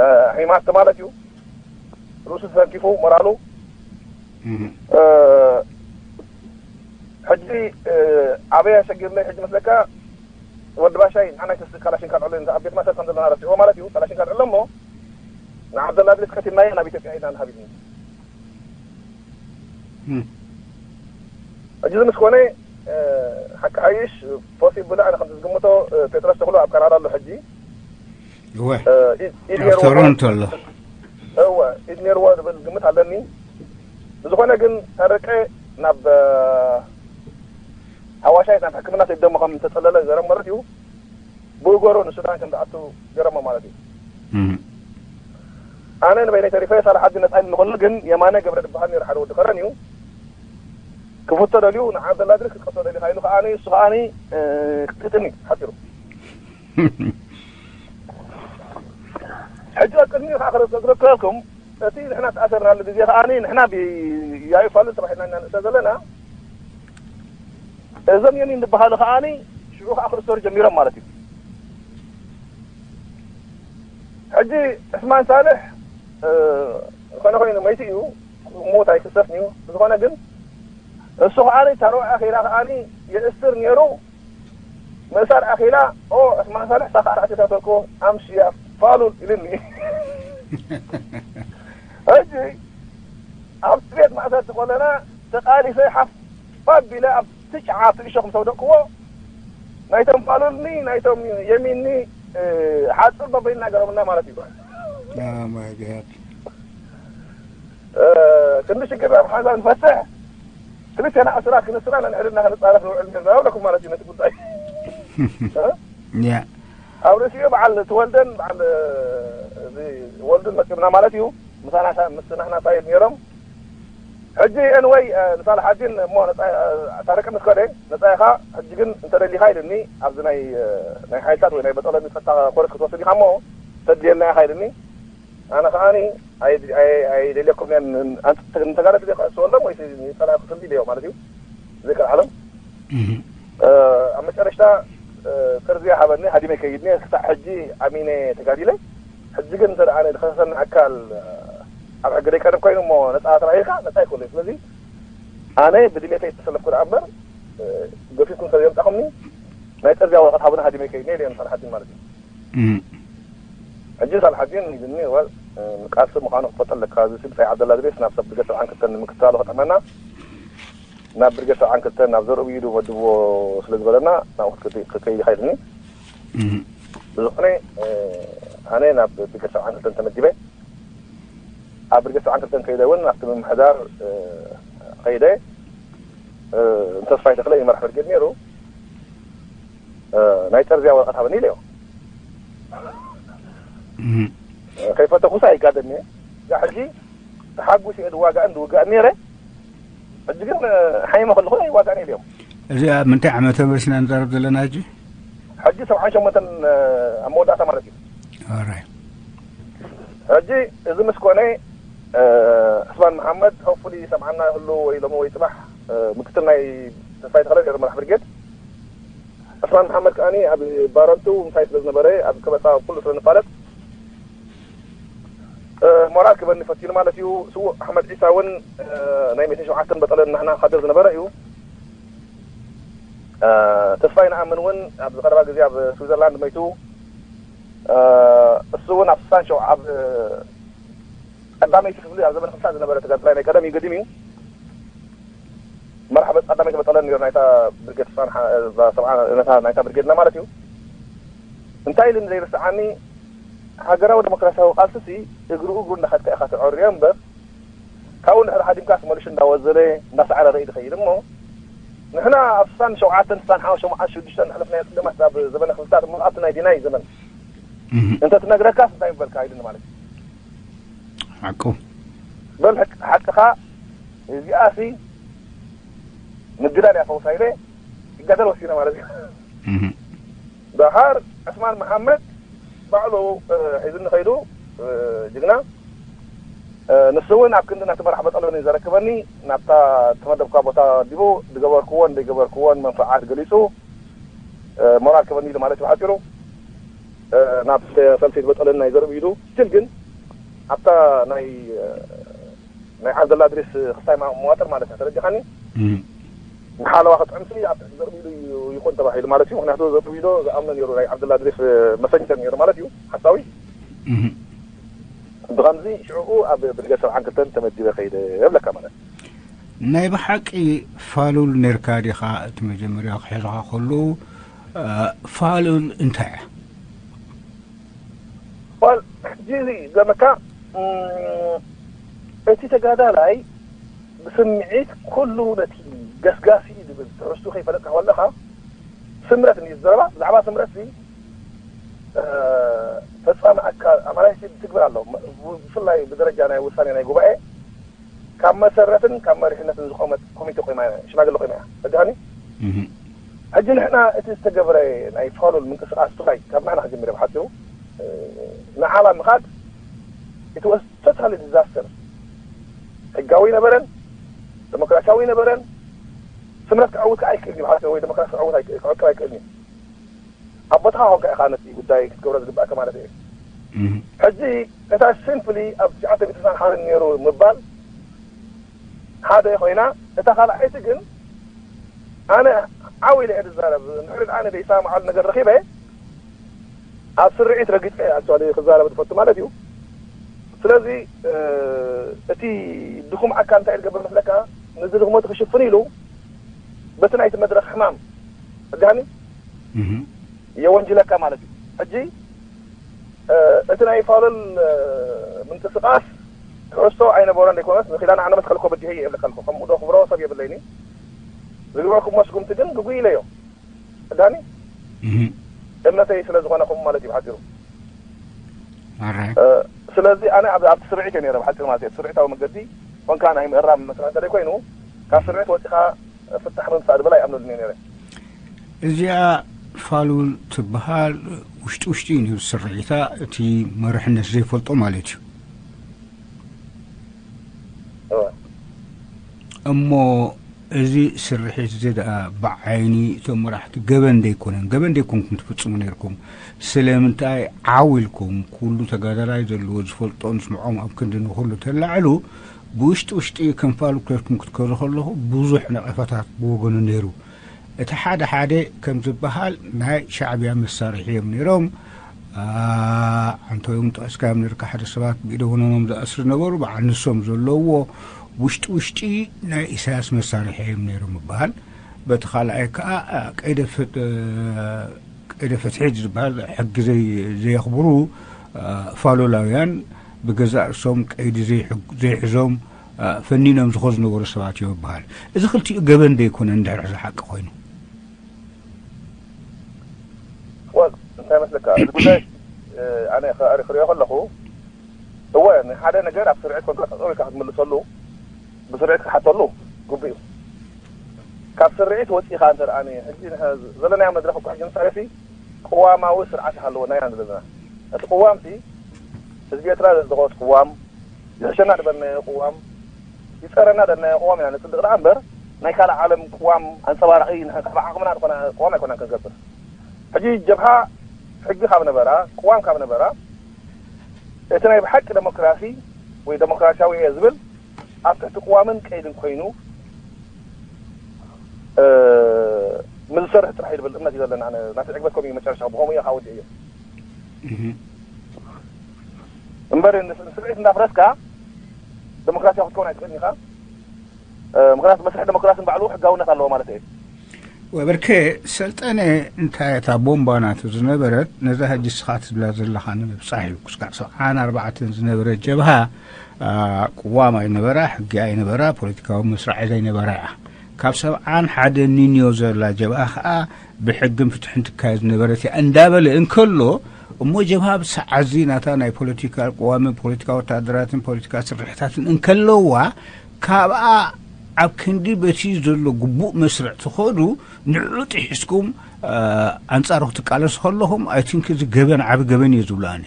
እ፣ ሒማት ማለት እዩ። ርእሱ ተሰንኪፉ ሞራሉ። እህ። እ፣ ሕጂ፣ እ፣ ኣበይ ኣሸጊርለይ ሕጂ መስለካ፣ ወዲ ባሻይ ንዓናይ ተስ-፣ ካላሽን ካልዕሎ ኣብ ቤት ማእሰር ከም ዘለና ረሲዕዎ ማለት እዩ። ካላሽን ካልዕሎ እሞ ንዓብደላ ድሪስ ቀቲልናዮ ናብ ኢትዮጵያ ኢድና ንሃብ ኢሉኒ። እም። ሕጂ እዚ ምስ ኮነ፣ እ፣ ሓቂ ሓይሽ ፖሲብል ኣነ ከም ዝግምቶ፣ እ፣ ጴጥሮስ ተኽሉ ኣብ ካናዳ ኣሎ ሕጂ። እወ። እ፣ ኢድ፣ ኢድ ኣብ ኔርዎ ቶሮንቶ ኣሎ። እወ፣ ኢድ ኔርዎ ዝብል ግምት ኣለኒ። ብዝኾነ ግን ታረቀ ናብ፣ እ፣ ሃዋሻይት ናብ ሕክምና ሰዲዶሞ ከም ዝተጸለለ ገረም ማለት እዩ። ብእገሩ ንሱዳን ከም ዝኣቱ ገረሞ ማለት እዩ። እም። ኣነ ንበይነይ ተሪፈ ሳላሓዲን ነጻ ኢሉኒ ከሎ ግን የማነ ገብረ ዝበሃል ነይሩ ሓደ ወዲ ከረን እዩ። ክፍቶ ደልዩ ንዓብደላ ድሪስ ክትከሶ ደሊኻ ኢሉ ከኣኒ እሱ ከኣኒ፣ እ፣ ክትእትኒ ሓጺሩ። ሕጂ ኣብ ቅድሚኡ ከዓ ክረክበልኩም እቲ ንሕና ተኣሰርናሉ ግዜ ከኣኒ ንሕና ብያዩ ፋሉል ተባሂልና ኢና ንእሰር ዘለና። እዞም የሚን ዝበሃሉ ከኣኒ ሽዑ ከዓ ክእሰሩ ጀሚሮም ማለት እዩ። ሕጂ ዕስማን ሳልሕ፣ እ፣ ዝኾነ ኮይኑ መይቲ እዩ፣ ሞት ኣይክሰስን እዩ። ብዝኾነ ግን እሱ ከኣኒ ታርዋ ኣኺላ ከኣኒ የእስር ነይሩ። ምእሳር ኣኺላ፣ ኦ፣ ዕስማን ሳልሕ ሳኻ ኣርባዕተ ታተኮ ኣምሽያ ፋሉል ኢልኒ። ሕጂ ኣብቲ ቤት ማእሰርቲ ከለና ተቓሊሰ ሓፍ ኣቢለ ኣብ ትሽዓተ እሾኽ ምስ ኣውደቅክዎ፣ ናይቶም ፋሉልኒ፣ ናይቶም የሚኒ፣ እ፣ ሓጽር በበይና ገረምና ማለት እዩ። Oh my God. እ፣ ክንዲ ሽግር ኣብ ሓንሳብ ንፈትሕ፣ ክልቴና ኣስራት ክንስና ነንሕድና ክንጻረፍ ንውዕል ነርና ይብለኩም ማለት እዩ ነቲ ጉዳይ። እ? Yeah. ኣብ ርእሲኡ በዓል ተወልደን በዓል፣ እ፣ እዚ ወልዱን መጺኦምና ማለት እዩ። ምሳና ሳ-፣ ምስ ናህና ሳይድ ነይሮም። ሕጂ ኤንወይ፣ እ፣ ንሳልሓዲን እሞ ነጻ-፣ እ፣ ታረቀ ምስ ከደ ነጻ ኢኻ፣ ሕጂ ግን እንተደሊኻ ኢልኒ፣ ኣብዚ ናይ፣ እ፣ ናይ ሓይልታት ወይ ናይ በጠሎኒ ፈታ ኮረስ ክትወስድ ኢኻ እሞ ተድልየልና ኢኻ ኢልኒ። ኣነ ከዓኒ ኣይ-፣ ኣይ-፣ ኣይደልየኩም እየ፣ ን-፣ ኣንተ-፣ ንተጋደልቲ ዘይክዕስወሎም ወይ ጸላኢ ክፍልዲ ኢለዮ ማለት እዩ። ዘይከልዓሎም። Mhm. እ፣ ኣብ መጨረሽታ፣ እ፣ ተርዝያ ሃበኒ፣ ሃዲመ ከይድኒ፣ ክሳዕ ሕጂ ኣሚነ ተጋዲለ። ሕጂ ግን እንተ ደኣ ኣነ ዝኸሰሰኒ ኣካል፣ እ፣ ኣብ ሕጊ ደይቀርብ ኮይኑ እሞ ነጻ ተባሂልካ፣ ነጻ ኣይኮነን። ስለዚ ኣነ ብድሌተይ ዝተሰለፍኩ ደኣ እምበር፣ እ፣ ገፊፍኩም ሰብ የምጻኹምኒ፣ ናይ ጠርዝያ ወረቐት ሃቡኒ፣ ሃዲመ ከይድኒ ኢለዮ ንሳልሓዲን ማለት እዩ። Mhm. ሕጂ ሳልሓዲን ኢልኒ፣ ወል፣ እ፣ ቃልሲ ምዃኑ ክትፈልጦ ኣለካ። እዚ ስልጣይ ዓብደላ ድሬስ ናብ ሰብ ብርጌድ ሰብዓን ክልተን ንምክትታሉ ከጠመና፣ ናብ ብርጌድ ሰብዓን ክልተን ናብ ዘርኡ ብኢዱ መድብዎ ስለ ዝበለና፣ ናብኡ ክትከ-፣ ክትከይድ ኢኻ ኢልኒ። Mhm. ብዝኾነ፣ እ፣ ኣነ ናብ ብርጌድ ሰብዓን ክልተን ተመዲበ። ኣብ ብርጌድ ሰብዓን ክልተን ከይደ እውን ኣብቲ ምምሕዳር፣ እ፣ ከይደ፣ እ፣ ንተስፋይ ተኽለ ይመራሕ ብርጌድ ነይሩ። እ፣ ናይ ጠርዝያ ወረቐት ሃበኒ ኢለዮ። Mhm. እ፣ ከይፈተኹስ ኣይጋደን እየ። እዛ ሕጂ ተሓጉስ እየ ዝዋጋእን ዝውጋእን ነይረ። ሕጂ ግን፣ እ፣ ሓይመ ከለኹ ኣይዋጋእን ኢለዮም። እዚ ኣብ ምንታይ ዓመተ ምህረት ኢና ንዛረብ ዘለና ሕጂ? ሕጂ ሰብዓን ሸሞንተን፣ እ፣ ኣብ መወዳእታ ማለት እዩ። Alright. ሕጂ እዚ ምስ ኮነ፣ እ፣ ዕስማን መሓመድ ሆፕፉሊ ሰምዓና ይህሉ ወይ ሎሚ ወይ ጽባሕ፣ እ፣ ምክትል ናይ ተስፋይ ተኽለ ነይሩ መራሕ ብርጌድ። ዕስማን መሓመድ ከዓኒ ኣብ ባረንቱ ምሳይ ስለ ዝነበረ ኣብ ከበሳ ኩሉ ስለ ንፋለጥ፣ እ፣ ሞራል ክበኒ ፈቲኑ ማለት እዩ። ስዉእ ኣሕመድ ዒሳ እውን፣ እ፣ ናይ ሚእትን ሸውዓተን በጠለን ናህና ካድር ዝነበረ እዩ። እ፣ ተስፋይ ንኣምን እውን ኣብዚ ቀረባ ግዜ ኣብ ስዊዘርላንድ መይቱ። እ፣ እሱ እውን ኣብ ስሳን ሸው-፣ ኣብ ቀዳመይቲ ክፍሊ ኣብ ዘመነ ክፍታ ዝነበረ ተጋዳላይ ናይ ቀደም እዩ፣ ገዲም እዩ። መርሓ በ ቀዳመይቲ በጠለን ነይሩ ናይታ ብርጌድ ስሳን ሓ-፣ እዛ ሰብዓ፣ ነታ ናይታ ብርጌድና ማለት እዩ። እንታይ ኢሉ ዘይርስዓኒ፣ ሃገራዊ ዲሞክራሲያዊ ቃልሲ ሲ እግሩ እግሩ እንዳኸድካ ኢኻ ትዐርዮ እምበር፣ ካብኡ እንድሕር ሃዲምካስ መሊሹ እንዳወዘለ እንዳሰዕረ ርኢ ዝኸይድ እሞ፣ ንሕና ኣብ ስሳን ሸውዓተን፣ ስሳን ሓሙሽተን፣ ሸሞንተን፣ ሽዱሽተን፣ ሕለፍናዮ ስደማት ኣብ ዘበነ ክፍልታት እሞ ኣብቲ ናይ ዲናይ ዘመን Mhm. እንተ ትነግረካስ እንታይ ምበልካ ኢሉኒ ማለት እዩ። ሓቁ። በል ሓቅ-፣ ሓቅኻ፣ እዚኣሲ ምግዳል እያ ፈውሳ ኢለ ይጋደል ወሲነ ማለት እዩ። Mhm. ደሓር ዕስማን መሓመድ ባዕሉ፣ እ፣ ሒዙኒ ከይዱ፣ እ፣ ጅግና፣ እ፣ ንሱ እውን ኣብ ክንዲ ናቲ መራሕ በጠሎኒ ዘረክበኒ ናብታ ተመደብካ ቦታ ዲቡ ዝገበርክዎን ዘይገበርክዎን መንፈዓት ገሊጹ፣ እ፣ ሞራል ክበኒ ኢሉ ማለት እዩ ብሓጺሩ። እ፣ ናብ ሰልፊት በጠሎኒ ናይ ዘርኡ ኢሉ ስቲል ግን ኣብታ ናይ፣ እ፣ ናይ ዓብደላ ድሪስ ክስታይ ማ-፣ መዋጥር ማለት እያ። ተረዲኻኒ? Mhm. ንሓለዋ ክጥዕምሲ ኣብ ትሕቲ ዘርቢሉ እዩ ይኹን ተባሂሉ ማለት እዩ። ምክንያቱ ዘርቢሉ ዝኣምኖ ነይሩ ናይ ዓብደላ ድሪስ መሰንጀር ነይሩ ማለት እዩ፣ ሓሳዊ። Mhm. ብኸምዚ ሽዕኡ ኣብ ብርጌድ ሰብዓን ክልተን ተመዲበ ከይደ የብለካ ማለት። ናይ ብሓቂ ፋሉል ነርካ ዲኻ? እቲ መጀመርያ ክሕዝኻ ከሉ፣ እ፣ ፋሉል እንታይ እያ? ዋል፣ ሕጂ እዚ ዘመካ፣ እም፣ እቲ ተጋዳላይ ብስምዒት ኩሉ ነቲ ገስጋሲ ዝብል ትሕዝቱ ከይፈለጥካ ከለኻ፣ ስምረት እዩ ዝዘረባ። ብዛዕባ ስምረት እዚ፣ እ፣ ፈጻሚ ኣካል ኣማራጺ ትግብር ኣሎ። ብፍላይ ብደረጃ ናይ ውሳኔ ናይ ጉባኤ፣ ካብ መሰረትን ካብ መሪሕነትን ዝቆመት ኮሚቴ ቆይማ እያ፣ ሽማግለ ቆይማ እያ። ተረዲኻኒ? Mhm. ሕጂ ንሕና እቲ ዝተገብረ ናይ ፋሉል ምንቅስቃስ ትግራይ ካብ ንሕና ክጅምር እየ ብሓፂሩ፣ እ፣ ንዓላ ምኻድ፣ it was totally disaster። ሕጋዊ ነበረን፣ ዲሞክራሲያዊ ነበረን፣ ስምረት ክዕውት ከዓ ኣይክእልን እዩ ብሓፂሩ፣ ወይ ዲሞክራሲ ክዕውት ኣይክ-፣ ክዕቅብ ኣይክእልን እዩ። ኣብ ቦታኻ ኮንካ ኢኻ ነቲ ጉዳይ ክትገብሮ ዝግባእካ ማለት እዩ። Mhm. ሕጂ እታ ሲምፕሊ ኣብ ትሽዓተ ሚእቲ ስሳን ሓደን ነይሩ ምባል ሓደ ኮይና፣ እታ ካልኣይቲ ግን ኣነ ዓው ኢለ እየ ዝዛረብ። እንድሕሪ ኣነ ዘይሰማማዓሉ ነገር ረኺበ ኣብ ስርዒት ረጊፀ እየ ኣክቹዋሊ ክዛረብ ዝፈቱ ማለት እዩ። ስለዚ እቲ ድኹም ኣካል እንታይ ዝገብር መስለካ? ነዚ ድኽመቱ ክሽፍን ኢሉ በቲ ናይቲ መድረኽ ሕማም፣ ሕጋኒ የወንጅለካ ማለት እዩ። ሕጂ እቲ ናይ ፋውለል ምንቅስቃስ ትሕዝቶ ኣይነበሮን ዘይኮነስ፣ ንኺዳን ዓነ መትከልኮ በጅሀ እየ እብለካ ኣለኩ። ከምኡ ዶ ክብሮ ሰብ የብለይኒ። ዝግበርኩሞ ስጉምቲ ግን ግጉይ ኢለዮ። ሕጋኒ እምነተይ ስለ ዝኾነ ከምኡ ማለት እዩ ብሓፂሩ። ስለዚ ኣነ ኣብቲ ስርዒት እየ ነረ ብሓፂሩ ማለት እዩ። ስርዒታዊ መገዲ ኮንካ ናይ ምእራም መስርሕ እንተደይ ኮይኑ፣ ካብ ስርዒት ወፂኻ ፍታሕ ምምፃእ ዝበል ኣይኣምነሉን እየ ነረ። እዚኣ ፋሉል ትበሃል ውሽጢ ውሽጢ እዩ ነሩ ስርዒታ፣ እቲ መርሕነት ዘይፈልጦ ማለት እዩ። እሞ እዚ ስርሒት እዚ ደኣ ብዓይኒ እቶም መራሕቲ ገበን ደይኮነን? ገበን ደይኮንኩም ትፍጽሙ ነርኩም። ስለምንታይ ዓው ኢልኩም ኩሉ ተጋዳላይ ዘለዎ ዝፈልጦ ንስምዖም ኣብ ክንዲ ንኹሉ ተላዕሉ ብውሽጢ ውሽጢ ከም ፋሉል ከርኩም ክትከዱ ከለኹ ብዙሕ ነቐፈታት ብወገኑ ነይሩ። እቲ ሓደ ሓደ ከም ዝበሃል ናይ ሻዕብያ መሳርሒ እዮም ነይሮም። ኣንቶዮም ጠቂስካዮም ነርካ ሓደ ሰባት ብኢደ ወነኖም ዝኣስሩ ነበሩ። በዓል ንሶም ዘለውዎ ውሽጢ ውሽጢ ናይ ኢሳያስ መሳርሒ እዮም ነይሮም ይበሃል። በቲ ካልኣይ ከዓ ቀይደ ፍት- ቀይደ ፍትሒ ዝበሃል ሕጊ ዘይ- ዘየኽብሩ ፋሉላውያን ብገዛእ ርእሶም ቀይዲ ዘይሕግ- ዘይሕዞም ፈኒኖም ዝኾ ዝነበሩ ሰባት እዮም ይበሃል። እዚ ክልቲኡ ገበን ደይኮነ እንድሕር እዚ ሓቂ ኮይኑ? ወል እንታይ መስለካ እዚ ጉዳይ ኣነ ክርኢ ክሪኦ ከለኹ እወ ንሓደ ነገር ኣብ ስርዒት ኮንካ ጠጠው ኢልካ ክትምልሰሉ ብስርዒት ክትሓተሉ ግቡእ እዩ። ካብ ስርዒት ወፂኻ እንተ ደኣ ሕጂ ዘለናዮ መድረኽ እኮ ሕጂ ምሳሌ ቅዋማዊ ስርዓት ሃለወና ኢና ዘለና። እቲ ቅዋም ሲ ህዝቢ ኤርትራ ዘጽደቖ እቲ ቅዋም ይሕሸና ዝበልናዮ ቅዋም ይጸረና ደልናዮ ቅዋም ኢና ነጽድቕ ደኣ እምበር ናይ ካልእ ዓለም ቅዋም ኣንጸባራቒ ንሕና ካብ ዓቕምና ዝኾነ ቅዋም ኣይኮናን ክንገብር። ሕጂ ጀብሃ ሕጊ ካብ ነበራ ቅዋም ካብ ነበራ እቲ ናይ ብሓቂ ደሞክራሲ ወይ ደሞክራሲያዊ እየ ዝብል ኣብ ትሕቲ ቅዋምን ቀይድን ኮይኑ ምዝሰርሕ ጥራሕ ይብል እምነት እዩ ዘለና። ናተይ ዕግበት ከምኡ እዩ መጨረሻ ብኸምኡ እየ ከዓ ወዲእዮ። እምበር ስርዒት እንዳፍረስካ ደሞክራሲያዊ ክትከውን ኣይትኽእልን ኢኻ። ምክንያቱ መስርሕ ደሞክራሲ ንባዕሉ ሕጋውነት ኣለዎ ማለት እዩ። ወበርከ ሰልጠነ እንታይ እታ ቦምባ ናቱ ዝነበረት ነዛ ሕጂ ስኻ ትብላ ዘለኻ ንምብፃሕ እዩ። ክስካዕ ሰብዓን ኣርባዕተን ዝነበረ ጀብሃ ቅዋም ኣይነበራ፣ ሕጊ ኣይነበራ፣ ፖለቲካዊ መስርዕ ዘይነበራ እያ። ካብ ሰብዓን ሓደ ኒንዮ ዘላ ጀብሃ ከዓ ብሕግን ፍትሕን ትካየድ ዝነበረት እያ እንዳበለ እንከሎ እሞ ጀብሃ ብሰዓዚ ናታ ናይ ፖለቲካ ቅዋምን ፖለቲካ ወታደራትን ፖለቲካ ስርሕታትን እንከለዋ ካብኣ ኣብ ክንዲ በቲ ዘሎ ግቡእ መስርዕ ትኸዱ ንዕኡ ጥሒስኩም ኣንጻሩ ክትቃለሱ ከለኹም ኣይቲንክ እዚ ገበን ዓቢ ገበን እየ ዝብሎ ኣነ።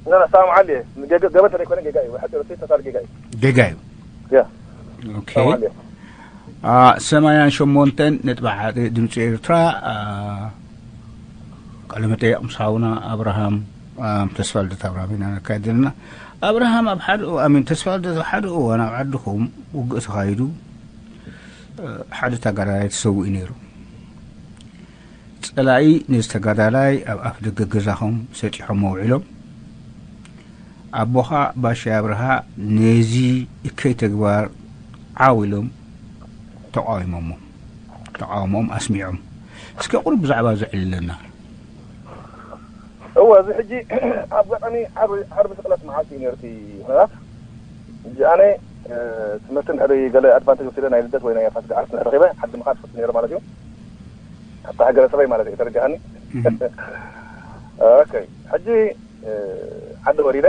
لا لا سلام عليه ገበን ተደይኮነ ጌጋ እዩ። ሓፂር ተሳል ጌጋ እዩ። ጌጋ እዩ። ያ ኦኬ። ሰማንያን ሸሞንተን ነጥቢ ሓደ ድምፂ ኤርትራ። ቃለ መጠየቕ ምስ ሓውና ኣብርሃም ተስፋልደት ኣብርሃም ኢና ነካይድ ዘለና። ኣብርሃም ኣብ ሓደ ኣሚን ተስፋልደት ኣብ ሓደ እዋን ኣብ ዓድኹም ውግእ ተኻይዱ ሓደ ተጋዳላይ ተሰዊኡ ነይሩ። ጸላኢ ነዚ ተጋዳላይ ኣብ ኣፍ ደገ ገዛኹም ሰጢሖሞ ውዒሎም ኣቦኻ ባሻይ ኣብርሃ ነዚ እከይ ተግባር ዓው ኢሎም ተቃዊሞሞ ተቃውሞኦም ኣስሚዖም። እስከ ቁሩብ ብዛዕባ እዚ ዕልለና። እወ እዚ ሕጂ ኣብ ኣጋጣሚ ዓርቢ ስቅለት መዓልቲ እዩ ነርኪ ኩነታት ሕጂ ኣነ ትምህርቲ እንድሕሪ ገለ ኣድቫንቴጅ ወሲደ ናይ ልደት ወይ ናይ ፋሲካ ዓርሲ እንድሕሪ ረኺበ ዓዲ ምኻድ ፈቱ ነይረ ማለት እዩ። ኣብታ ሃገረ ሰበይ ማለት እዩ ተረዲኻኒ። ኦኬ ሕጂ ዓዲ ወሪደ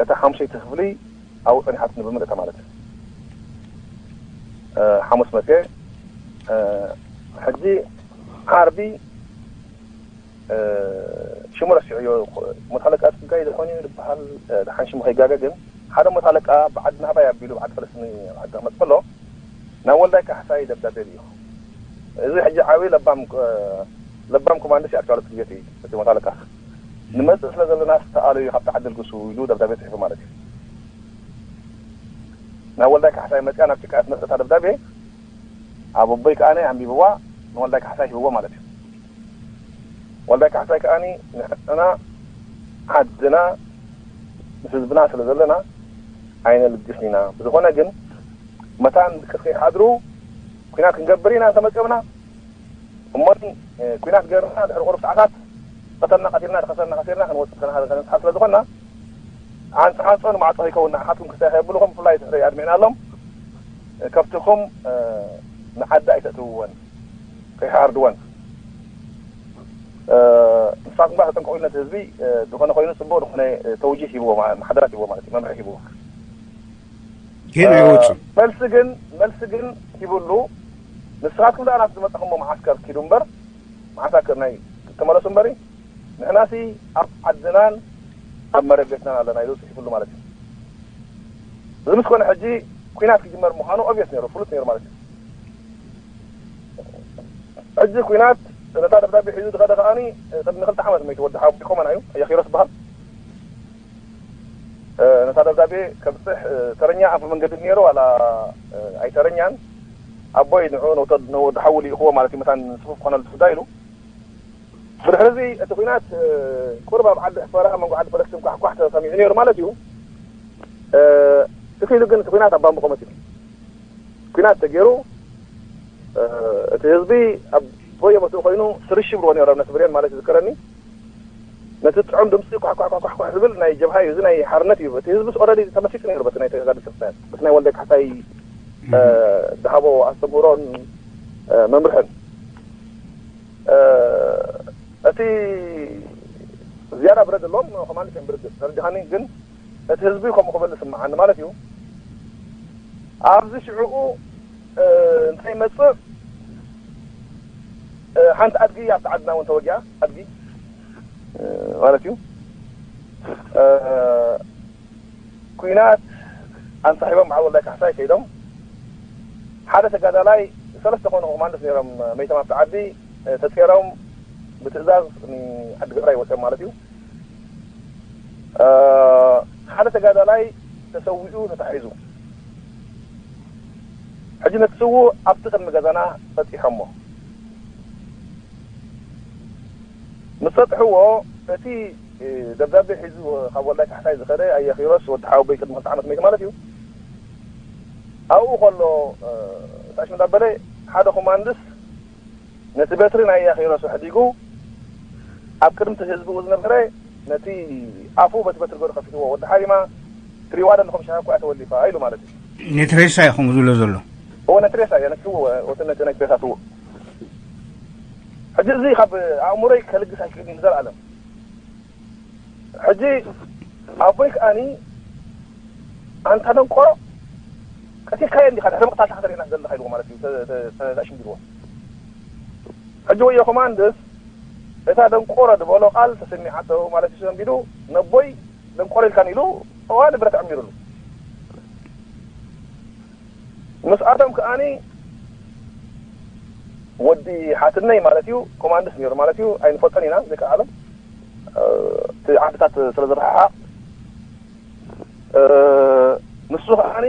እታ ሓሙሸይቲ ክፍሊ ኣብኡ ጸኒሓትኒ ብምልእታ ማለት እዩ። ሓሙስ መጽየ ሕጂ ዓርቢ ሽሙ ረሲዐዮ። ሞታለቃ ጽጋይ ዝኾን እዩ ዝበሃል ደሓን ሽሙ ከይጋገ ግን ሓደ ሞታለቃ ብዓዲ ናህባይ ኣቢሉ ብዓዲ ፈለስኒ ዓዲ ክመጽእ ከሎ ናብ ወልዳይ ካሕሳይ ደብዳቤ ልኢኹ። እዚ ሕጂ ዓብዪ ለባም ለባም ኮማንድስ እዩ ኣክቹዋሊ እቲ ግዜ እቲ ሞታለቃ ንመጽእ ስለ ዘለና ተኣለዩ ካብቲ ዓዲ ልግሱ ኢሉ ደብዳቤ ጽሒፉ ማለት እዩ። ናብ ወልዳይ ካሕሳይ መጽያ ናብ ጭቃ ትመጽእ እታ ደብዳቤ ኣብ ኣቦይ ከኣ ኣንቢብዋ ንወልዳይ ካሕሳይ ሂብዎ ማለት እዩ። ወልዳይ ካሕሳይ ከኣ ንሕና ዓድና ምስ ህዝብና ስለ ዘለና ኣይነልግስን ኢና። ብዝኾነ ግን መታን ድቅስ ከይሓድሩ ኩናት ክንገብር ኢና እንተመፂኦምና እሞኒ ኩናት ገርና ድሕሪ ቁሩብ ሰዓታት ቀተልና ቀቲልና ድኸሰርና ከሲርና ክንወፅእ ከነሓ- ከነስሓብ ስለ ዝኾንና ዓንፃ ዓንፆ ንማዕፆ ከይከውን ንዓኻትኩም ክስታይ ከየብልኹም ብፍላይ ድሕሪ ኣድሚዕናሎም ከብትኹም ንዓዲ ኣይተእትውወን ከይሓርድወን ንስኻትኩም ባ ተጠንቀቑ ኢሉ ነቲ ህዝቢ ዝኾነ ኮይኑ ፅቡቅ ዝኾነ ተውጂህ ሂብዎ ማሓደራት ሂብዎ ማለት እዩ መምርሒ ሂብዎ ግን ኣይወፁን መልሲ ግን መልሲ ግን ሂብሉ ንስኻትኩም ደኣ ናብቲ ዝመፃኹሞ መዓስከር ኪዱ እምበር መዓሳክር ናይ ተመለሱ እምበሪ ንሕናሲ ኣብ ዓድናን ኣብ መረገትናን ኣለና ኢሉ ፅሒፍሉ ማለት እዩ እዚ ምስ ኮነ ሕጂ ኩናት ክጅመር ምዃኑ ኦብየስ ነይሩ ፍሉጥ ነይሩ ማለት እዩ ሕጂ ኩናት ነታ ደብዳቤ ሒዙ ዝኸደ ከዓኒ ቅድሚ ክልተ ዓመት መይቱ ወዲ ሓዊ ኮመና እዩ ኣያኺሮስ ዝበሃል ነታ ደብዳቤ ከብፅሕ ተረኛ ኣንፈ መንገዲ ነይሩ ዋላ ኣይተረኛን ኣቦይ ንዑ ንወዲ ሓዊ ልኢኽዎ ማለት እዩ መታን ስፉፍ ክኾነሉ ትፍዳ ኢሉ ብድሕሪ እዚ እቲ ኩናት ቁርብ ኣብ ዓዲ ሕፈራ መንጎ ዓዲ ፈለስትን ኳሕኳሕ ተሰሚዑ ነይሩ ማለት እዩ እቲ ኢሉ ግን እቲ ኩናት ኣብ ባምብቆ መፂኡ ኩናት ተገይሩ እቲ ህዝቢ ኣብ በየቦትኡ ኮይኑ ስርሽ ብልዎ ነይሩ ኣብ ነስብርዮን ማለት ዝዝከረኒ ነቲ ጥዑም ድምፂ ኳሕኳሕኳሕኳሕ ዝብል ናይ ጀብሃ እዩ እዚ ናይ ሓርነት እዩ እቲ ህዝቢ ኦረዲ ተመሲጡ ነይሩ በቲ ናይ ተጋድልቲ ክሳየት በቲ ናይ ወልደ ካሕሳይ ዝሃቦ ኣስተምህሮን መምርሕን እቲ ዝያዳ ብረት ዘለዎም ኮማንድ እዮም ብርግፅ ተረዲኻኒ ግን እቲ ህዝቢ ከምኡ ክብል ዝስምዓኒ ማለት እዩ ኣብዚ ሽዕኡ እንታይ ይመፅእ ሓንቲ ኣድጊ ኣብቲ ዓድና እውን ተወጊኣ ኣድጊ ማለት እዩ ኩናት ኣንሳሒቦም በዓል ወልዳይ ካሕሳይ ከይዶም ሓደ ተጋዳላይ ሰለስተ ኮኑ ኮማንዶስ ነይሮም መይቶም ኣብቲ ዓዲ ተፂሮም ብትእዛዝ ዓዲ ገራይ ወፅኦም ማለት እዩ ሓደ ተጋዳላይ ተሰዊኡ ተታሒዙ ሕጂ ነቲ ስዉእ ኣብቲ ቅድሚ ገዛና ፈፂሖሞ ምስ ፈፅሕዎ እቲ ደብዳቤ ሒዙ ካብ ወልዳይ ካሕሳይ ዝኸደ ኣየኺሮስ ወዲ ሓወቦይ ቅድሚ ክልተ ዓመት መይቱ ማለት እዩ ኣብኡ ከሎ ታሽ እንዳበለ ሓደ ኮማንድስ ነቲ በትሪ ናይ ኣኺሮስ ኣሕዲጉ ኣብ ቅድሚ ህዝቢ ዝነበረ ነቲ ኣፉ በቲ በትሪ ገሩ ከፊትዎ ወዲ ሓሪማ ትሪዋ ደለኹም ሻሃ እኳ ተወሊፋ ኢሉ ማለት እዩ ነቲ ሬሳ ኢኹም ዝብሎ ዘሎ እዎ ነቲ ሬሳ እየ ነክዎ ወቲ ነቲ ናይ ሬሳ ትዎ ሕጂ እዚ ካብ ኣእምሮይ ከልግስ ኣይክእል እዩ ንዘለኣለም ሕጂ ኣቦይ ከኣኒ ኣንታ ደንቆሮ ቀቲልካዮ እንዲኻ ድሕሪ ምቕታልካ ከተርእየና ዘለኻ ኢልዎ ማለት እዩ ተሽምድልዎ ሕጂ ወዮ ኮማንድስ እታ ደንቆሮ ዝበሎ ቃል ተሰሚዓቶ ማለት እዩ ሰንቢዱ ነቦይ ደንቆሮ ኢልካን ኢሉ እዋ ንብረት ኣዕሚሩሉ ምስኣቶም ከኣኒ ወዲ ሓትነይ ማለት እዩ ኮማንድስ ነይሩ ማለት እዩ ኣይንፈልጦን ኢና ደቂ ዓለም እቲ ዓድታት ስለ ዝረሓሓቕ ንሱ ከዓኒ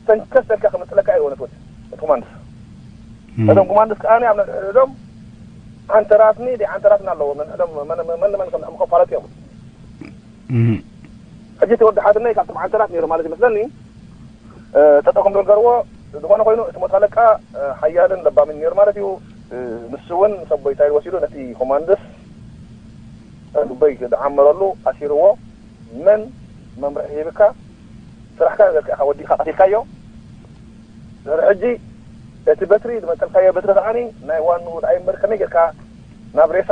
ተንከስ ተልካ ክምጥለካ እዩ ወነት ወዲ እቲ ኮማንድስ እቶም ኮማንድስ ከዓኒ ኣብ ነድሕዶም ዓንተራትኒ ደይ ዓንተራትና ኣለዎ ነድሕዶም መን መን ከም ዝሕምቆ ፋለጥ እዮም ሕጂ እቲ ወዲ ሓትነይ ካብቶም ዓንተራት ነይሩ ማለት ይመስለኒ ጠጠው ከም ዝነገርዎ ዝኾነ ኮይኑ እቲ ሞት ኣለቃ ሓያልን ለባምን ነይሩ ማለት እዩ ንሱ እውን ሰቦይ ታይል ወሲዱ ነቲ ኮማንድስ ልበይ ዝዓመረሉ ኣሲርዎ መን መምርሒ ሂብካ ስራሕካ ዘርክዕካ ወዲካ ቀቲልካዮ ድሕሪ ሕጂ እቲ በትሪ ዝመጠልካዮ በትሪ ከዓኒ ናይ ዋኑ ዳይ እምበር ከመይ ጌርካ ናብ ሬሳ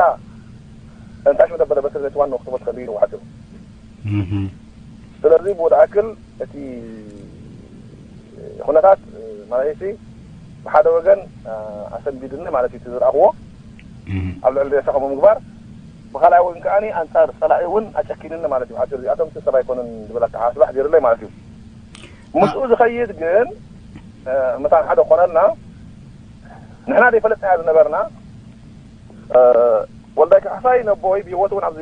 እንታይ ሽም ደበለ በትሪ ነቲ ዋኑ ክትቦ ትኸእል ኢሉ ሓፂሩ ስለዚ ብወድኣክል እቲ ኩነታት ማለት ሲ ብሓደ ወገን ኣሰንቢድኒ ማለት እዩ ዝረኣኽዎ ኣብ ልዕሊ ሬሳ ከምኡ ምግባር ብካልኣይ ወገን ከዓኒ ኣንፃር ፀላኢ እውን ኣጨኪንኒ ማለት እዩ ሓፂሩ እዚኣቶም ሰብ ኣይኮኑን ዝብል ኣተሓሳስባ ኣሕዲርለይ ማለት እዩ ምስኡ ዝኸይድ ግን መታን ሓደ ኮነልና ንሕና ዘይፈለጥናዮ ዝነበርና ወልዳይ ካሕሳይ ነቦይ ብሂወት እውን ኣብዚ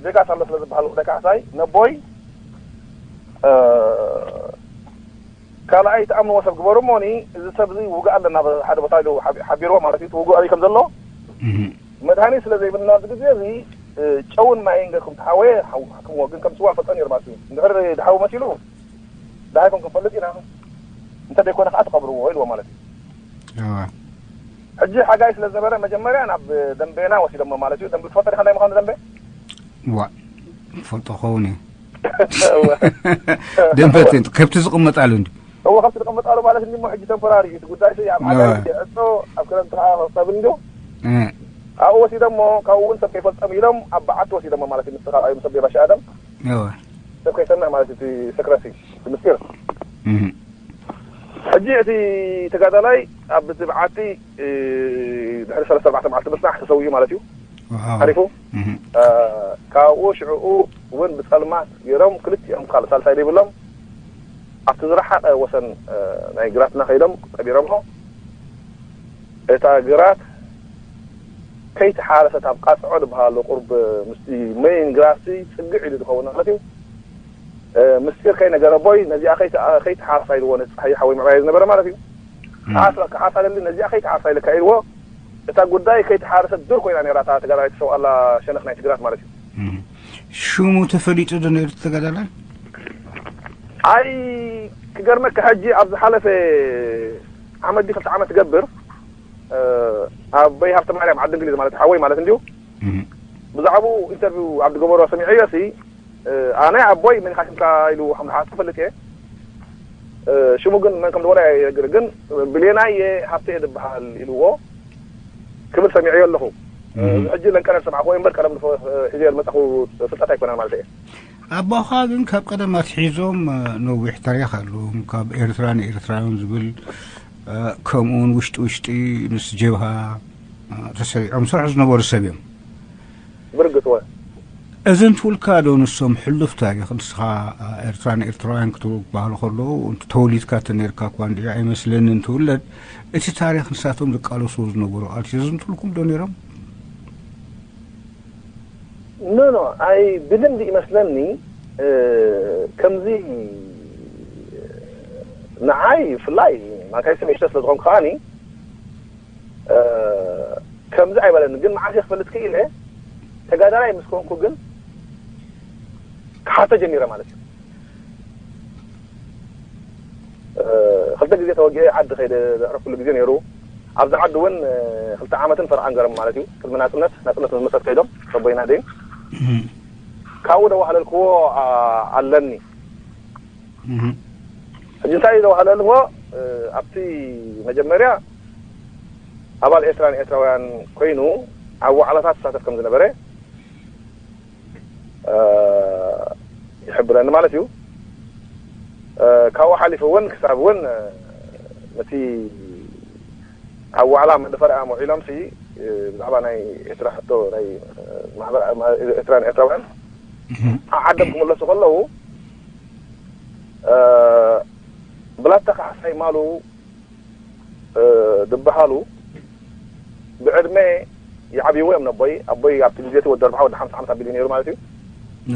ዜጋ ሳሎ ስለ ዝበሃል ወልዳይ ካሕሳይ ነቦይ ካልኣይ ተኣምንዎ ሰብ ግበሩ እሞኒ እዚ ሰብ እዚ ውግእ ኣለና ሓደ ቦታ ኢሉ ሓቢርዎ ማለት እዩ ውግእ ኣበይ ከም ዘሎ መድሃኒት ስለ ዘይብልና ኣብዚ ግዜ እዚ እ፣ ጨውን ማይን ገርኩም ተሓወየ ሓው-፣ ሓክምዎ፣ ግን ከም ስዋ ፈልጦ ነይሩ ማለት እዩ። እንድሕር ድሓዊ መሲሉ፣ ደሃይኩም ክንፈልጥ ኢና፣ እንተ ደይኮነ ከዓ ትቐብርዎ ኢልዎ ማለት እዩ። እዋ። ሕጂ ሓጋይ ስለ ዝነበረ፣ መጀመርያ ናብ ደንቤና ወሲዶሞ ማለት እዩ። ደንቤ ትፈልጦ ዲኻ እንታይ ምዃኑ ደንቤ? ዋ፣ ትፈልጦ ክኸውን እዩ። እወ። ደንበ ከብቲ ዝቕመጣሉ እንዲ። እወ፣ ከብቲ ዝቕመጣሉ ማለት እንዲሞ ሕጂ ተምፖራሪ እዩ እቲ ጉዳይ፣ ሲ ኣብ ሓጋይ እወ። ይዕጾ፣ ኣብ ክረምቲ ከዓ ክኸብ እንዲዮ። እ። ኣብኡ ወሲዶሞ፣ ካብኡ እውን ሰብ ከይፈልጦም ኢሎም ኣብ በዓቲ ወሲዶሞ ማለት እዩ። ምስ ተኻልኣዩ ምስ ኣቦይ ባሻ ኣደም እወ። ሰብ ከይሰምዕ ማለት እዩ። እቲ ሰክረሲ፣ እቲ ምስጢር። እህ። ሕጂ እቲ ተጋዳላይ ኣብ እቲ በዓቲ፣ እ፣ ድሕሪ ሰለስተ ኣርባዕተ መዓልቲ ምጽናሕ ተሰዊኡ ማለት እዩ። ዋው። ሓሪፉ። እህ። እ፣ ካብኡ ሽዕኡ እውን ብጸልማት ገይሮም ክልቲኦም ካልእ ሳልሳይ ዘይብሎም ኣብቲ ዝረሓቐ ወሰን፣ እ፣ ናይ ግራትና ከይዶም ቀቢሮሞ። እታ ግራት ከይተሓረሰት ኣብ ቃጽዖ ዝበሃል ቁርብ ምስቲ መይን ግራትሲ ጽግዕ ኢሉ ዝኸውን ማለት እዩ። እ፣ ምስጢር ከይነገረ ኣቦይ ነዚኣ ከይተ-፣ ከይተሓርሳ ኢልዎ ነቲ ጸሃየ ሓወይ ምዕባይ ዝነበረ ማለት እዩ። እም። ክሓርሳ፣ ክሓርሳ ደሊ ነዚኣ ከይተሓርሳ ኢልካ ኢልዎ። እታ ጉዳይ ከይተሓረሰት ዱር ኮይና ነይራ እታ ተጋዳላይት ሰውኣላ ሸነኽ ናይ ትግራት ማለት እዩ። እም። ሽሙ ተፈሊጡ ዶ ነይሩ እቲ ተጋዳላይ? ኣይ ክገርመካ ሕጂ ኣብ ዝሓለፈ ዓመት ድዩ ክልተ ዓመት ትገብር፣ እ፣ ኣቦይ ሃብተ ማርያም ዓዲ እንግሊዝ ማለት ሓወይ ማለት እንዲሁ እም። ብዛዕባኡ ኢንተርቪው ኣብ ዝገበሮ ሰሚዐዮ ሲ፣ እ፣ ኣነ ኣቦይ መን ኢኻ ሽምካ ኢሉ ሓምልሓ ትፈልጥ እየ። እ፣ ሽሙ ግን መን ከም ዝኾነ ኣይነግር፣ ግን ብሌናየ ሃብተ እየ ዝበሃል ኢልዎ ክብል ሰሚዐዮ ኣለኹ። እ፣ እም። እዚ ሕጂ ለንቀነ ዝሰማዕኩዎ እምበር ቀደም ንፈ-፣ ሒዘዮ ዝመጻኹ ፍልጠት ኣይኮነን ማለት እየ። ኣቦኻ ግን ካብ ቀደም ኣትሒዞም፣ እ፣ ነዊሕ ታሪኽ ኣለዎም። ካብ ኤርትራ ንኤርትራውያን ዝብል፣ እ፣ ከምኡውን ውሽጢ ውሽጢ ምስ ጀብሃ፣ እ፣ ተሰሪዖም ዝሰርሑ ዝነበሩ ሰብ እዮም። ብርግጽ ወ። እዚ እንትውልካ ዶ ንሶም ሕሉፍ ታሪኽ ንስኻ፣ እ፣ ኤርትራ ንኤርትራውያን ክትብሉ ክበሃሉ ከለዉ፣ እንተ ተወሊድካ እንተ ነርካ እኳ እንድዒ ኣይመስለንን ትውለድ፣ እቲ ታሪኽ ንሳቶም ዝቃለስዎ ዝነበሩ ቃልሲ እዚ እንትውልኩም ዶ ነይሮም? ኖ፣ ኖ፣ ኣይ ብልምዲ ይመስለኒ፣ እ፣ ከምዚ ንዓይ ብፍላይ ማንካይስት ንእሽቶ ስለ ዝኾንኩ ከዓኒ፣ እ፣ ከምዚ ኣይበለኒ። ግን መዓስ እየ ክፈልጥ ክኢለ፣ ተጋዳላይ ምስ ኮንኩ ግን ክሓቶ ጀሚረ ማለት እዩ። እ፣ ክልተ ግዜ ተወጊኤ ዓዲ ከይደ ዘዕረፍኩሉ ግዜ ነይሩ። ኣብዚ ዓዲ እውን፣ እ፣ ክልተ ዓመትን ፈርቓን ገረም ማለት እዩ። ቅድሚ ናጽነት፣ ናጽነት ምስ መስረት ከይዶም፣ ሰቦይና ደይን። እም። ካብኡ ደዋህለልክዎ፣ ኣ-፣ ኣለኒ። እም። ሕጂ እንታይ እዩ ዘዋህለልዎ? እ፣ ኣብቲ መጀመርያ ኣባል ኤርትራን ኤርትራውያን ኮይኑ ኣብ ዋዕላታት ዝሳተፍ ከም ዝነበረ፣ እ፣ ይሕብረኒ ማለት እዩ። እ፣ ካብኡ ሓሊፉ እውን ክሳብ እውን፣ እ፣ ነቲ ኣብ ዋዕላ መደፈር እያም ውዒሎም ሲ፣ እ፣ ብዛዕባ ናይ ኤርትራ ሕቶ ናይ፣ እ፣ ማሕበር፣ ማ-፣ ኤርትራን ኤርትራውያን እህ። ኣብ ዓዶም ክምለሱ ከለዉ፣ እ፣ ብላታ ካሕሳይ ማሉ እ፣ ዝበሃሉ ብዕድመ ይዓብይዎ እዮም ነቦይ። ኣቦይ ኣብቲ ግዜ እቲ ወዲ ኣርብዓ፣ ወዲ ሓምሳ ዓመት ኣቢሉ ነይሩ ማለት እዩ።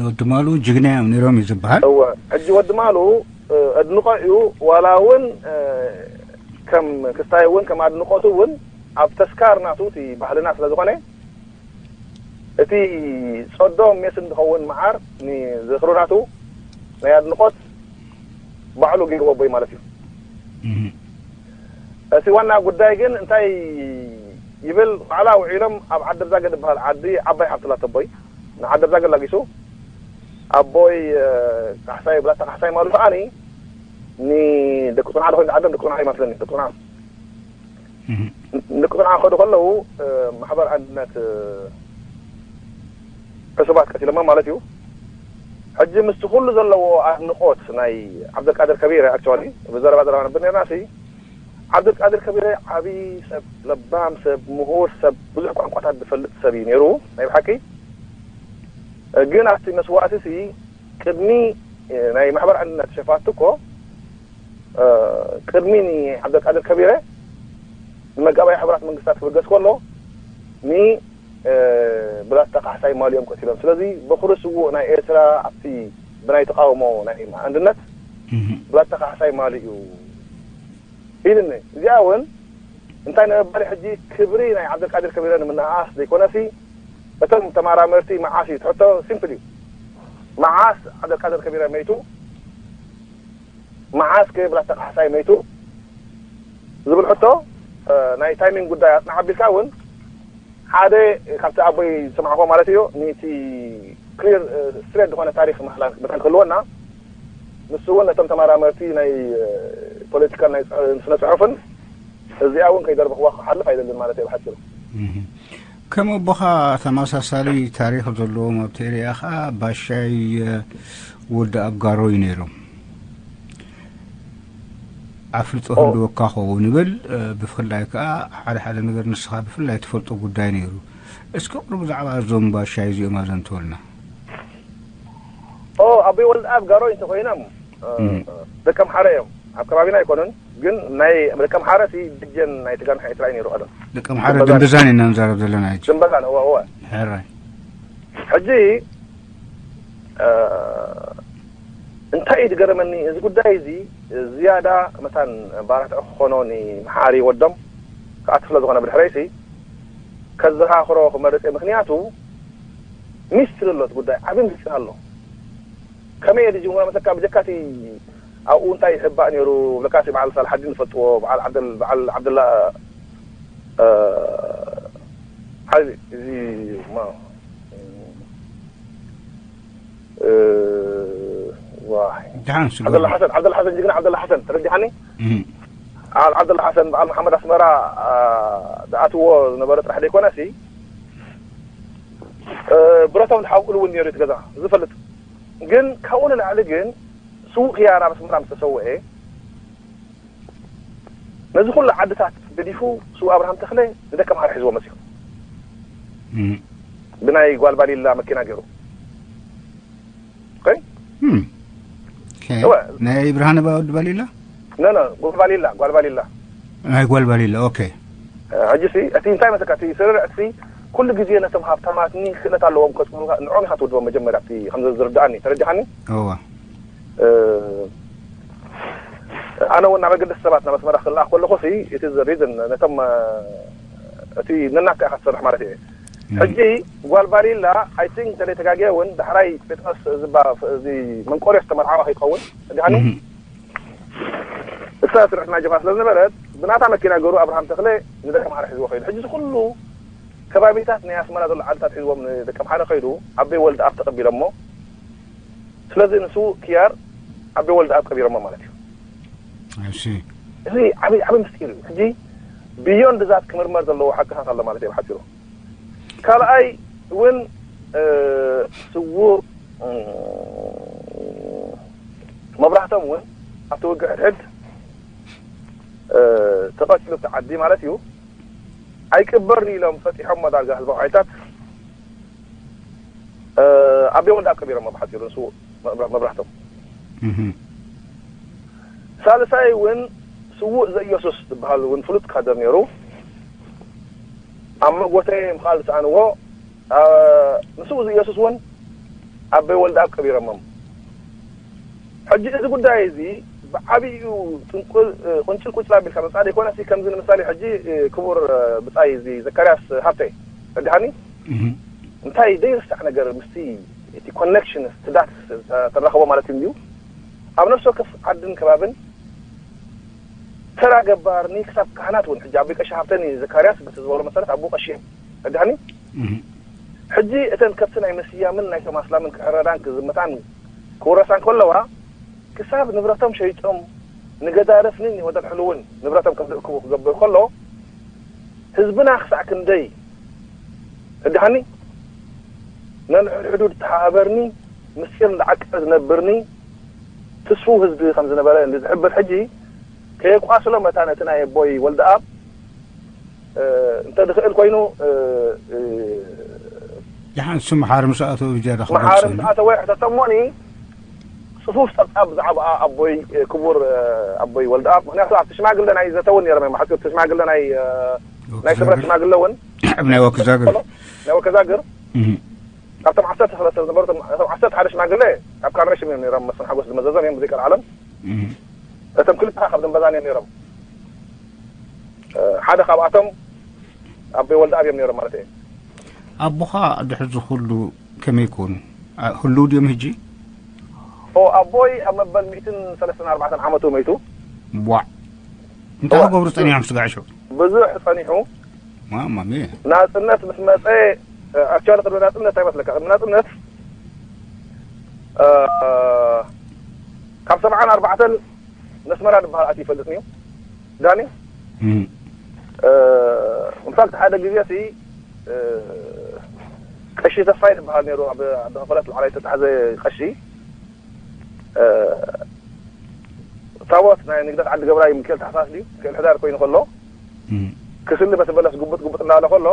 ወዲ ማሉ ጅግና እዮም ነይሮም እዩ ዝበሃል። እወ፣ ሕጂ ወዲ ማሉ፣ እ፣ ኣድንቖ እዩ፣ ዋላ እውን፣ እ፣ ከም ክስታይ እውን ከም ኣድንቖቱ እውን ኣብ ተስካር ናቱ እቲ ባህልና ስለ ዝኾነ፣ እቲ ጸዶ ሜስ እንትኸውን መዓር ንዝኽሪ ናቱ ናይ ኣድንቖት ባዕሉ ገይርዎ ኣቦይ ማለት እዩ። እህ። እቲ ዋና ጉዳይ ግን እንታይ ይብል፣ ዋዕላ ውዒሎም ኣብ ዓዲ ብዛገ ዝበሃል ዓዲ ዓባይ ሓብቲ ላቶ ኣቦይ፣ ንዓዲ ብዛገ ላጊሱ ኣቦይ፣ እ፣ ካሕሳይ ብላታ ካሕሳይ ማለት ከዓኒ ንደቂ ጽንዓ ዶ ኮይኑ ዓዶም ደቂ ጽንዓ ይመስለኒ፣ ደቂ ጽንዓ። እህ። ንደቂ ጽንዓ ከዱ ከለዉ፣ እ፣ ማሕበር ኣንድነት፣ እ፣ ዕሱባት ቀቲሎማ ማለት እዩ። ሕጂ ምስቲ ኩሉ ዘለዎ ኣድንቖት ናይ ዓብደልቃድር ከቢረ፣ ኣክቹዋሊ፣ ብዘረባ ዘረባ ነብር ነርና ሲ፣ ዓብደልቃድር ከቢረ ዓቢ ሰብ፣ ለባም ሰብ፣ ምሁር ሰብ፣ ብዙሕ ቋንቋታት ዝፈልጥ ሰብ እዩ ነይሩ፣ ናይ ብሓቂ። ግን ኣብቲ መስዋእቲ ሲ፣ ቅድሚ፣ እ፣ ናይ ማሕበር ኣንድነት ሸፋቱ እኮ፣ እ፣ ቅድሚ ንዓብደልቃድር ከቢረ ንመጋባእያ ሕቡራት መንግስታት ክብገስ ከሎ፣ ን፣ እ፣ ብላታ ካሕሳይ ማልኦም ቀቲሎም። ስለዚ በኹሪ ስዉእ ናይ ኤርትራ ኣብቲ ብናይ ተቃውሞ ናይ ኣንድነት እህ። ብላታ ካሕሳይ ማሊ እዩ ኢልኒ። እዚኣ እውን እንታይ ንምባል ሕጂ ክብሪ ናይ ዓብደልቃድር ከቢረ ንምንኣኣስ ዘይኮነሲ፣ እቶም ተመራመርቲ መዓስ እዩ ትሕቶ ሲምፕል እዩ። መዓስ ዓብደልቃድር ከቢረ መይቱ፣ መዓስ ከ ብላታ ካሕሳይ መይቱ ዝብል ሕቶ፣ ናይ ታይሚንግ ጉዳይ ኣጽንዓ ኣቢልካ እውን ሓደ ካብቲ ኣቦይ ዝሰማዕኮ ማለት እዩ። ነቲ ክሊር ስትሬት ዝኾነ ታሪክ ምሕላፍ መታን ክህልወና፣ ንሱ እውን ነቶም ተመራመርቲ ናይ ፖለቲካን ናይ ስነ ጽሑፍን እዚኣ እውን ከይደርበኽዋ ክሓልፍ ኣይደልን ማለት እየ ብሓፂሩ። ከም ኣቦኻ ተመሳሳሊ ታሪኽ ዘለዎም ኣብ ትእሪያ ኸዓ ባሻይ ወዲ ኣብ ጋሮ እዩ ነይሮም። ኣፍልጦ ክህልወካ ኸውን ይብል። ብፍላይ ከዓ ሓደ ሓደ ነገር ንስኻ ብፍላይ ትፈልጦ ጉዳይ ነይሩ። እስኪ ቁሩብ ብዛዕባ እዞም ባሻይ እዚኦም ኣዘንትወልና። ኦ ኣቦይ ወልደ ኣብ ጋሮ እንተኮይኖም ደቀምሓረ እዮም። ኣብ ከባቢና ኣይኮኑን፣ ግን ናይ ደቀምሓረ ሲ ድጀን ናይ ትጋን ሓይትራይ ነይሩ ቀደም። ደቀምሓረ ድንበዛን ድንብዛን ኢና ንዛረብ ዘለና ሕጂ። ድንበዛን እወ እወ። ሕራይ። ሕጂ እንታይ እዩ ዝገረመኒ፣ እዚ ጉዳይ እዚ ዝያዳ መታን ባራትዕ ክኾኖ ንመሓሪ ወዶም ክኣቲ ስለ ዝኾነ ብድሕረይሲ ከዘኻኽሮ ክመርጽ እየ። ምክንያቱ ሚስትሪ ኣሎ እቲ ጉዳይ፣ ዓቢ ሚስትሪ ኣሎ። ከመይ እየ ዝጅምሮ መሰካ ብጀካቲ ኣብኡ እንታይ ይሕባእ ነይሩ ብለካሲ በዓል ሳልሓዲን ዝፈልጥዎ በዓል ዓብደል በዓል ዓብደላ ሓይሊ እዚ ማ ዋይ ደሓን ስለ ዓብደላ ሓሰን ዓብደላ ሓሰን ጅግና ዓብደላ ሓሰን ተረዲሓኒ። በዓል ዓብደላ ሓሰን በዓል መሓመድ ኣስመራ ዝኣትዎ ዝነበረ ጥራሕ ዘይኮነሲ ብረቶም ዝሓብእሉ እውን ነይሩ እቲ ገዛ ዝፈልጥ። ግን ካብኡ ንላዕሊ ግን ስዉእ ክያር ኣብ ኣስመራ ምስ ተሰውኤ ነዚ ኩሉ ዓድታት ገዲፉ ስዉእ ኣብርሃም ተኽለ ንደቀምሓረ ሒዝዎ መፅኡ። ብናይ ጓል ባሊላ መኪና ገይሩ። ናይ ብርሃነ ባወዲ ባሊላ ኖ ኖ ጓል ባሊላ ጓል ባሊላ ናይ ጓል ባሊላ ኦኬ። ሕጂ ሲ እቲ እንታይ መሰካ እቲ ስርርዕ እቲ ኩሉ ግዜ ነቶም ሃብታማት ክእለት ኣለዎም ከፅምሩካ ንዖም ኢኻ ትውድቦም መጀመርያ እቲ ከም ዝርድኣኒ ተረዲኻኒ። እዋ ኣነ እውን ናብ ኣገደስቲ ሰባት ናብ ኣስመራ ክልኣኽ ከለኹ ሲ እቲ ሪዝን ነቶም እቲ ነናካ ኢኻ ትሰርሕ ማለት እየ። ሕጂ ጓል ባሊላ ኣይ ቲንክ እንተዘይ ተጋግየ እውን ዳሕራይ ጴጥሮስ ዝባ እዚ መንቆርዮስ ተመርዓዋ ከይትኸውን እንዲሃኒ እሳ ስርሕትና ጀፋ ስለ ዝነበረት ብናታ መኪና ገሩ ኣብርሃም ተኽለ ንደቀምሓረ ሒዝዎ ከይዱ። ሕጂ እዚ ኩሉ ከባቢታት ናይ ኣስመራ ዘሎ ዓድታት ሒዝዎም ንደቀምሓረ ከይዱ ኣበይ ወልደ ኣብ ተቐቢሎሞ። ስለዚ ንሱ ክያር ኣበይ ወልደ ኣብ ቀቢሮሞ ማለት እዩ። እሺ እዚ ዓብይ ዓብይ ምስጢር እዩ። ሕጂ ብዮንድ ዛት ክምርመር ዘለዎ ሓቅታት ኣሎ ማለት እዩ ብሓፂሩ። ካልኣይ እውን ስዉእ መብራህቶም እውን ኣብቲ ውግእ ሕድሕድ ተቐቲሉ ኣብቲ ዓዲ ማለት እዩ ኣይቅበርን ኢሎም ፈፂሖሞ ዳርጋ ህዝባዊ ሓይልታት ኣቤ ወልደ ኣብ ቀቢሮሞ ብሓፂሩ ንስዉእ መብራህቶም። ሳልሳይ እውን ስዉእ ዘኢየሱስ ዝበሃል እውን ፍሉጥ ካድር ነይሩ። ኣብ መጎተ ምኻል ዝሰኣንዎ ንስዉእ ዘኢየሱስ እውን ኣቤ ወልደ ኣብ ቀቢሮሞም። ሕጂ እዚ ጉዳይ እዚ ብዓብዩ ቁንጭል ቁንጭል ኣቢልካ መፃ ዘይኮነሲ ከምዚ ንምሳሌ ሕጂ ክቡር ብፃይ እዚ ዘካርያስ ሃብተ ረዲሓኒ እንታይ ዘይርሳዕ ነገር ምስቲ እቲ ኮኔክሽን እቲ ዳት ተራኽቦ ማለት እዩ ኣብ ነፍሲ ወከፍ ዓድን ከባብን ተራ ገባርኒ ክሳብ ካህናት እውን ሕጂ ኣቦይ ቀሺ ሃብተኒ ዘካርያስ በቲ ዝበሎ መሰረት ኣቦ ቀሺ እዮም ረዲሓኒ ሕጂ እተን ከብቲ ናይ ምስያምን ናይ ቶም ኣስላምን ክሕረዳን ክዝመታን ክውረሳ እንከለዋ ክሳብ ንብረቶም ሸይጦም ንገዳርፍ ኒን ወደል ሕሉውን ንብረቶም ከም ዝእክቡ ክገብር ከሎ ህዝብና ክሳዕ ክንደይ ሕድሓኒ ነንሕድሕዱ ዝተሓባበርኒ ምስጢር እንዳዓቀበ ዝነብርኒ ትስፉው ህዝቢ ከም ዝነበረ እንዲ ዝሕብር ሕጂ ከየቋስሎ መታን እቲ ናይ ኣቦይ ወልደኣብ እንተ ዝኽእል ኮይኑ ደሓን እሱ መሓሪ ምስ ኣተወ ብዝያዳ መሓሪ ምስ ኣተወ ሕተተሞኒ ጽፉፍ ጸብጻብ ብዛዕባ ኣቦይ ክቡር ኣቦይ ወልደኣብ ምክንያቱ ኣብቲ ሽማግለ ናይ ዘተውን ነይሮም እዮም ሓቲ ሽማግለ ናይ ናይ ስምረት ሽማግለ እውን ኣብ ናይ ወክዛግር ናይ ወከዛግር ካብቶም ዓሰርተ ሰለስተ ዝነበሩ እቶም ዓሰርተ ሓደ ሽማግለ ኣብ ካርነሽም እዮም ነይሮም መስፍን ሓጎስ ዝመዘዞም እዮም ብዘይ ቀልዓለም እቶም ክልተ ካብ ድንበዛን እዮም ነይሮም ሓደ ካብኣቶም ኣቦይ ወልደኣብ እዮም ነይሮም ማለት እየ ኣቦኻ ድሕሪ ዝኹሉ ከመይ ይኮኑ? ኣ-፣ ህልው ድዮም ህጂ? ኦ፣ ኣቦይ ኣብ መበል ሚእትን ሰለስተን ኣርባዕተን ዓመቱ መይቱ። ዋዕ። እንታይ እዋ። ክገብሩ ጸኒሖም ስጋዕ ሽዑ? ብዙሕ ጸኒሑ። ማማ ሚያ። ናጽነት ምስ መጸ፣ እ፣ ኣክቹዋሊ ቅድሚ ናጽነት እንታይ መስለካ? ቅድሚ ናጽነት፣ እ፣ ካብ ሰብዓን ኣርባዕተን ነስመራ ዝበሃል ኣትዩ ይፈልጥኒ እዩ። ዳኒ? እም። እ፣ ኢንፋክት ሓደ ግዜ ሲ፣ እ፣ ቀሺ ተስፋይ ዝበሃል ነይሩ፣ ኣብ፣ ኣብ ከፈለት ላዕላይ ተታሕዘ ቀሺ። እ፣ ታቦት ናይ ንግደት ዓዲ ገብራይ ሚካኤል ታሕሳስ ድዩ? ሚካኤል ሕዳር ኮይኑ ከሎ፣ እም። ክስሊ በቲ በለስ ጉቡጥ ጉቡጥ እንዳበለ ከሎ፣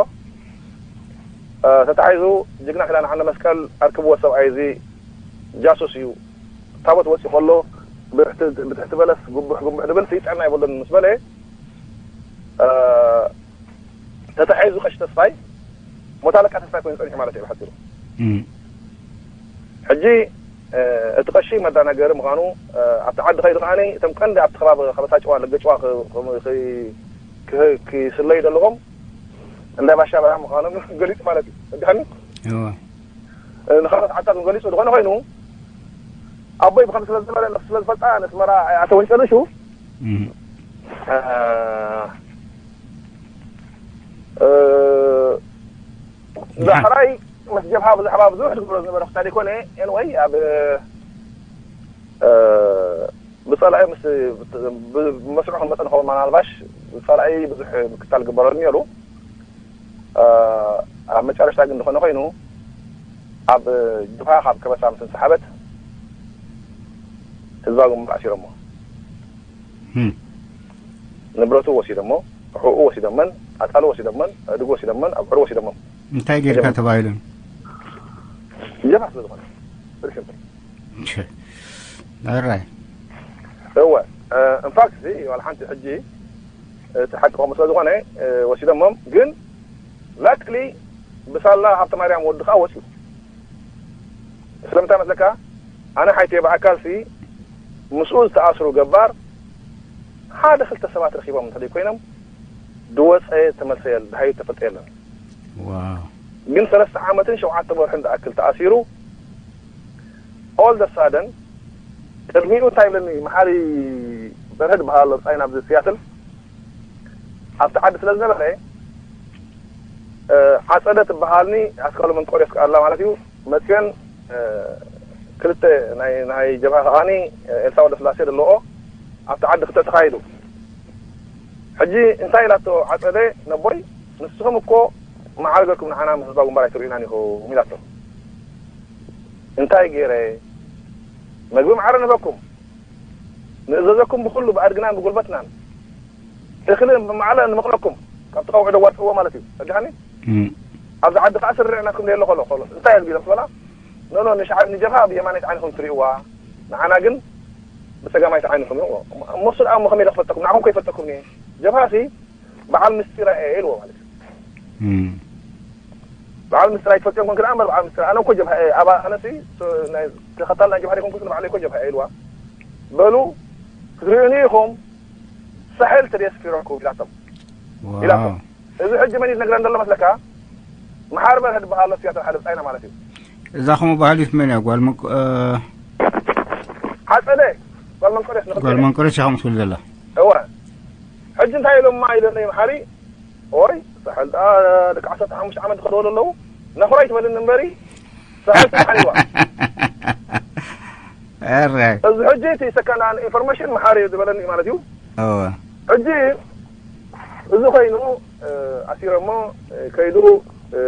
እ፣ ተታሒዙ ጅግና ኪዳነ ሓነ መስቀል ኣርክብዎ ሰብኣይ እዚ ጃሱስ እዩ። ታቦት ወፂኡ ከሎ ብትሕቲ፣ ብትሕቲ በለስ ጉቡሕ ጉቡሕ ድብል ስይጣን ኣይበሎን ምስ በለ፣ እ፣ ተታሒዙ ቀሺ ተስፋይ ሞት ኣለቃ ተስፋይ ኮይኑ ፀኒሑ ማለት እዩ ብሓፂሩ። እም። ሕጂ፣ እ፣ እቲ ቀሺ መዳናገሪ ምዃኑ፣ እ፣ ኣብቲ ዓዲ ከይዱ ከዓኒ እቶም ቀንዲ ኣብቲ ከባቢ ከበሳ ጨዋ፣ ለገ ጨዋ ክ-፣ ክ-፣ ክ-፣ ክ-፣ ክስለዩ ዘለዎም እንዳ ባሻ በርሃ ምዃኖም ገሊጹ ማለት እዩ። ረዲኻኒ? እወ። እ፣ ንኻልኦት ዓድታት ገሊጹ ዝኾነ ኮይኑ፣ ኣቦይ ብኸምዚ ስለ ዝነበረ፣ ነፍሱ ስለ ዝፈልጣ፣ ነስመራ ኣይኣተወን ጨርሹ። እም። እ፣ እ፣ ድሓን። ዳሕራይ ምስ ጀብሃ ብዛዕባ ብዙሕ ዝገብሮ ዝነበረ ክሳድ ይኮነ፣ ኤንወይ፣ ኣብ፣ እ፣ ብጸላኢ ምስ፣ ብ-፣ ብመስርዑ ክንመጽእ ንኸውን ምናልባሽ ብጸላኢ ብዙሕ ምክታል ግበረሉ ነይሩ። እ፣ ኣብ መጨረሽታ ግን ዝኾነ ኮይኑ፣ ኣብ ጅብሃ ካብ ከበሳ ምስ እንሰሓበት፣ ህዝባዊ ግንባር ኣሲሮሞ። እም። ንብረቱ ወሲዶሞ፣ ኣሕኡ ወሲዶመን፣ ኣጣሉ ወሲዶመን፣ ኣእድጉ ወሲዶመን፣ ኣብዕሩ ወሲዶሞም። እንታይ ጌርካ ተባሂሉ? ጀብሃ ስለ ዝኾነ። ብርሽም። ሸ-፣ ኣራይ። እወ፣ እ፣ ኢንፋክት፣ እዚ ዋላ ሓንቲ ሕጂ፣ እቲ ሓቂ ከምኡ ስለ ዝኾነ፣ እ፣ ወሲዶሞም፣ ግን ላክሊ ብሳላ ሃብተ ማርያም ወዲ ኸኣ ወጺኡ። ስለምንታይ መስለካ? ኣነ ሓይተየ ብኣካልሲ ምስኡ ዝተኣስሩ ገባር ሓደ ክልተ ሰባት ረኺቦም እንተ ኮይኖም፣ ድወጸ ተመልሰ የል-፣ ደሃዩ ተፈልጠ የለን። ዋው። ግን ሰለስተ ዓመትን ሸውዓተ ወርሕን ዝኣክል ተኣሲሩ፣ all the sudden፣ ቅድሚኡ እንታይ ይብለኒ፣ መሓሪ በርሀ ዝበሃል ኣሎ፣ ብጻይ ናብዚ ሲያትል፣ ኣብቲ ዓዲ ስለ ዝነበረ፣ እ፣ ዓጸደ ትበሃልኒ፣ ኣስካሉ መንቆርዮስ ከኣላ ማለት እዩ፣ መጽዮን፣ እ፣ ክልተ ናይ፣ ናይ ጀብሃ ከኣኒ፣ እ፣ ኤልሳ ወልደስላሴ ዘለኦ፣ ኣብቲ ዓዲ ክትዕ ተኻይዱ። ሕጂ እንታይ ኢላቶ ዓጸደ፣ ነቦይ፣ ንስኹም እኮ መዓር ገርኩም ንዓና ምስ ህዝባዊ ግንባር ኣይትርእዩናን ኢኹም ኢላቶ። እንታይ ገይረ? መግቢ መዓረ ንህበኩም። ንእዘዘኩም ብኹሉ ብኣድግናን ብጉልበትናን። እኽሊ ብማዕለ ንምቕለኩም። ካብቲ ቀውዒ ደዋፅእዎ ማለት እዩ። ረዲኻኒ? እም። ኣብዚ ዓዲ ከዓ ስርዕ ናትኩም ደየሎ ከሎ፣ ከሎ። እንታይ ኣልቢሎም ዝበላ? ኖ፣ ኖ፣ ንሸዓ-፣ ንጀብሃ ብየማነይቲ ዓይንኹም ትርእይዋ። ንዓና ግን ብፀጋማይቲ ዓይንኹም እዩ። እሞ እሱ ደኣ እሞ ከመይ ኢለ ክፈልጠኩም? ንዓኹም ከይፈልጠኩም እየ። ጀብሃ ሲ በዓል ምስጢር እየ ኢልዎ ማለት እዩ። እም። በዓል ምስጢር ኣይትፈልጥዮም ኮንክ ደኣ እምበር በዓል ምስጢር። ኣነ እኮ ጀብሃ እየ። ኣባ-፣ ኣነ ሲ፣ ሶ-፣ ናይ ተኸታል ናይ ጀብሃ ዘይኮንኩስ ንባዕለይ እኮ ጀብሃ እየ ኢልዋ። በሉ፣ ክትርእዩኒ ኢኹም፣ ሳሕል ተደስፊረኩም ኢላቶም። ዋው። ኢላቶም። እዚ ሕጂ መን እዩ ዝነግረን ዘሎ መስለካ? መሓር በርሀ ዝበሃል ኣሎ፣ ሲያትል ሓደ ብጻይና ማለት እዩ። እዛ ከምኡ ባህሊት መን እያ? ጓል መን-፣ እ፣ ዓጸደ፣ ጓል መንቆርዮስ ንኽልተ ጓል መንቆርዮስ እያ ከምኡ ትብል ዘላ። እወ። ሕጂ እንታይ ኢሎማ ኢለኒ መሓሪ? ኦይ፣ ሳሕል ደኣ ደቂ ዓሰርተ ሓሙሽተ ዓመት ዝኸድዎ ዘለዉ፣ ነኹራ ይትበልኒ እምበሪ፣ ሳሕል ትበሃል እዋ። ኣረ። እዚ ሕጂ እቲ ሰከንድ ሃንድ ኢንፎርሜሽን መሓሪ እዩ ዝበለኒ ማለት እዩ። እወ። ሕጂ እዚ ኮይኑ፣ እ፣ ኣሲሮሞ፣ እ፣ ከይዱ፣ እ፣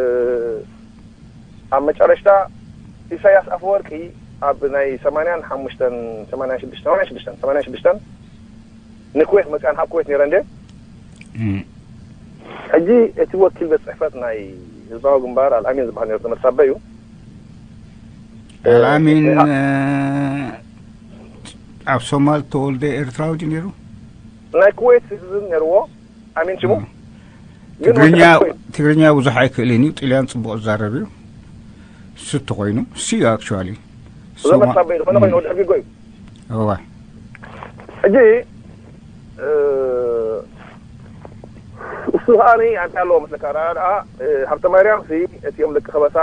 ኣብ መጨረሽታ ኢሳያስ ኣፈወርቂ ኣብ ናይ ሰማንያን ሓሙሽተን፣ ሰማንያን ሽዱሽተን፣ ሰማንያን ሽዱሽተን፣ ሰማንያን ሽዱሽተን ንኩዌት መጽኣን፣ ኣብ ኩዌት ነይረ እንደ። እም። ሕጂ እቲ ወኪል ቤት ጽሕፈት ናይ ህዝባዊ ግንባር ኣልኣሚን ዝበሃል ነይሩ፣ ተመልሳበ እዩ። ኣልኣሚን፣ እ፣ እ፣ ኣብ ሶማል ተወልደ ኤርትራዊ ድዩ ነይሩ? ናይ ኩዌት ሲቲዝን ነይርዎ። ኣሚን ሽሙ? እም። ግን ትግርኛ፣ ወዲ ሓቂ ትግርኛ ብዙሕ ኣይክእልን እዩ፣ ጥልያን ጽቡቕ ዝዛረብ እዩ። እሱ እንተኾይኑ፣ እሱ እዩ ኣክቹዋሊ። እዞም ሶማ-፣ መሳበይ ዝኾነ እም። ኮይኑ ወዲ ሕጊጎ እዩ። እዋ። ሕጂ፣ እ፣ እሱ እሱ ከኣ ኣንታይ ኣለዎ መስለካ? ደኣ ደኣ፣ እ፣ ሃብተ ማርያም ሲ እቲኦም ደቂ ከበሳ፣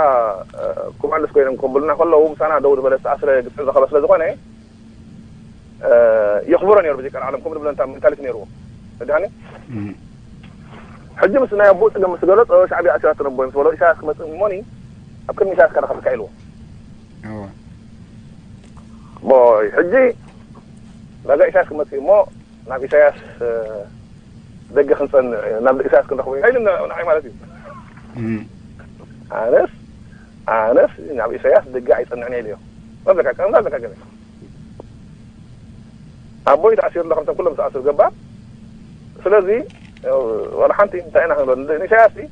እ፣ ኮማንዶስ ኮይኖም ከብሉና ከለዉ፣ ምሳና ደው ዝበለ ዝተኣስረ ግፍዒ ዝኸበ ስለ ዝኾነ፣ እ፣ የኽብሮ ነይሩ። ብዘይ ቀልዓለም ከምኡ ዝብለንታ ሜንታሊቲ ነይርዎ። ተረዲእካኒ? እም። ሕጂ ምስ ናይ ኣቦኡ ጸገም ምስ ገለጾ፣ ሻዕብያ ኣሲራቶ ነቦ ምስ በሎ፣ ኢሳያስ ክመጽእ እሞኒ፣ ኣብ ቅድሚ ኢሳያስ ከረኸብካ ኢልዎ። እወ። ቦይ፣ ሕጂ ዳጋ ኢሳያስ ክመጽእ እሞ፣ ናብ ኢሳያስ፣ እ፣ ደገ ክንጸንዕ፣ ናብ ኢሳያስ ክንረኽቦ ኢና ኢሉ ንዓይ ማለት እዩ። እም። ኣነስ፣ ኣነስ ናብ ኢሳያስ ደገ ኣይጸንዕን እየ ኢለዮ። መብለካ፣ መብለካ ገለ። ኣቦይ ተኣሲሩ ኣሎ፣ ከምቶም ኩሎም ዝተኣስሩ ገባር። ስለዚ፣ እ፣ ዋላ ሓንቲ እንታይ ኢና ክንብሎ? ን-፣ ንኢሳያስ ሲ፣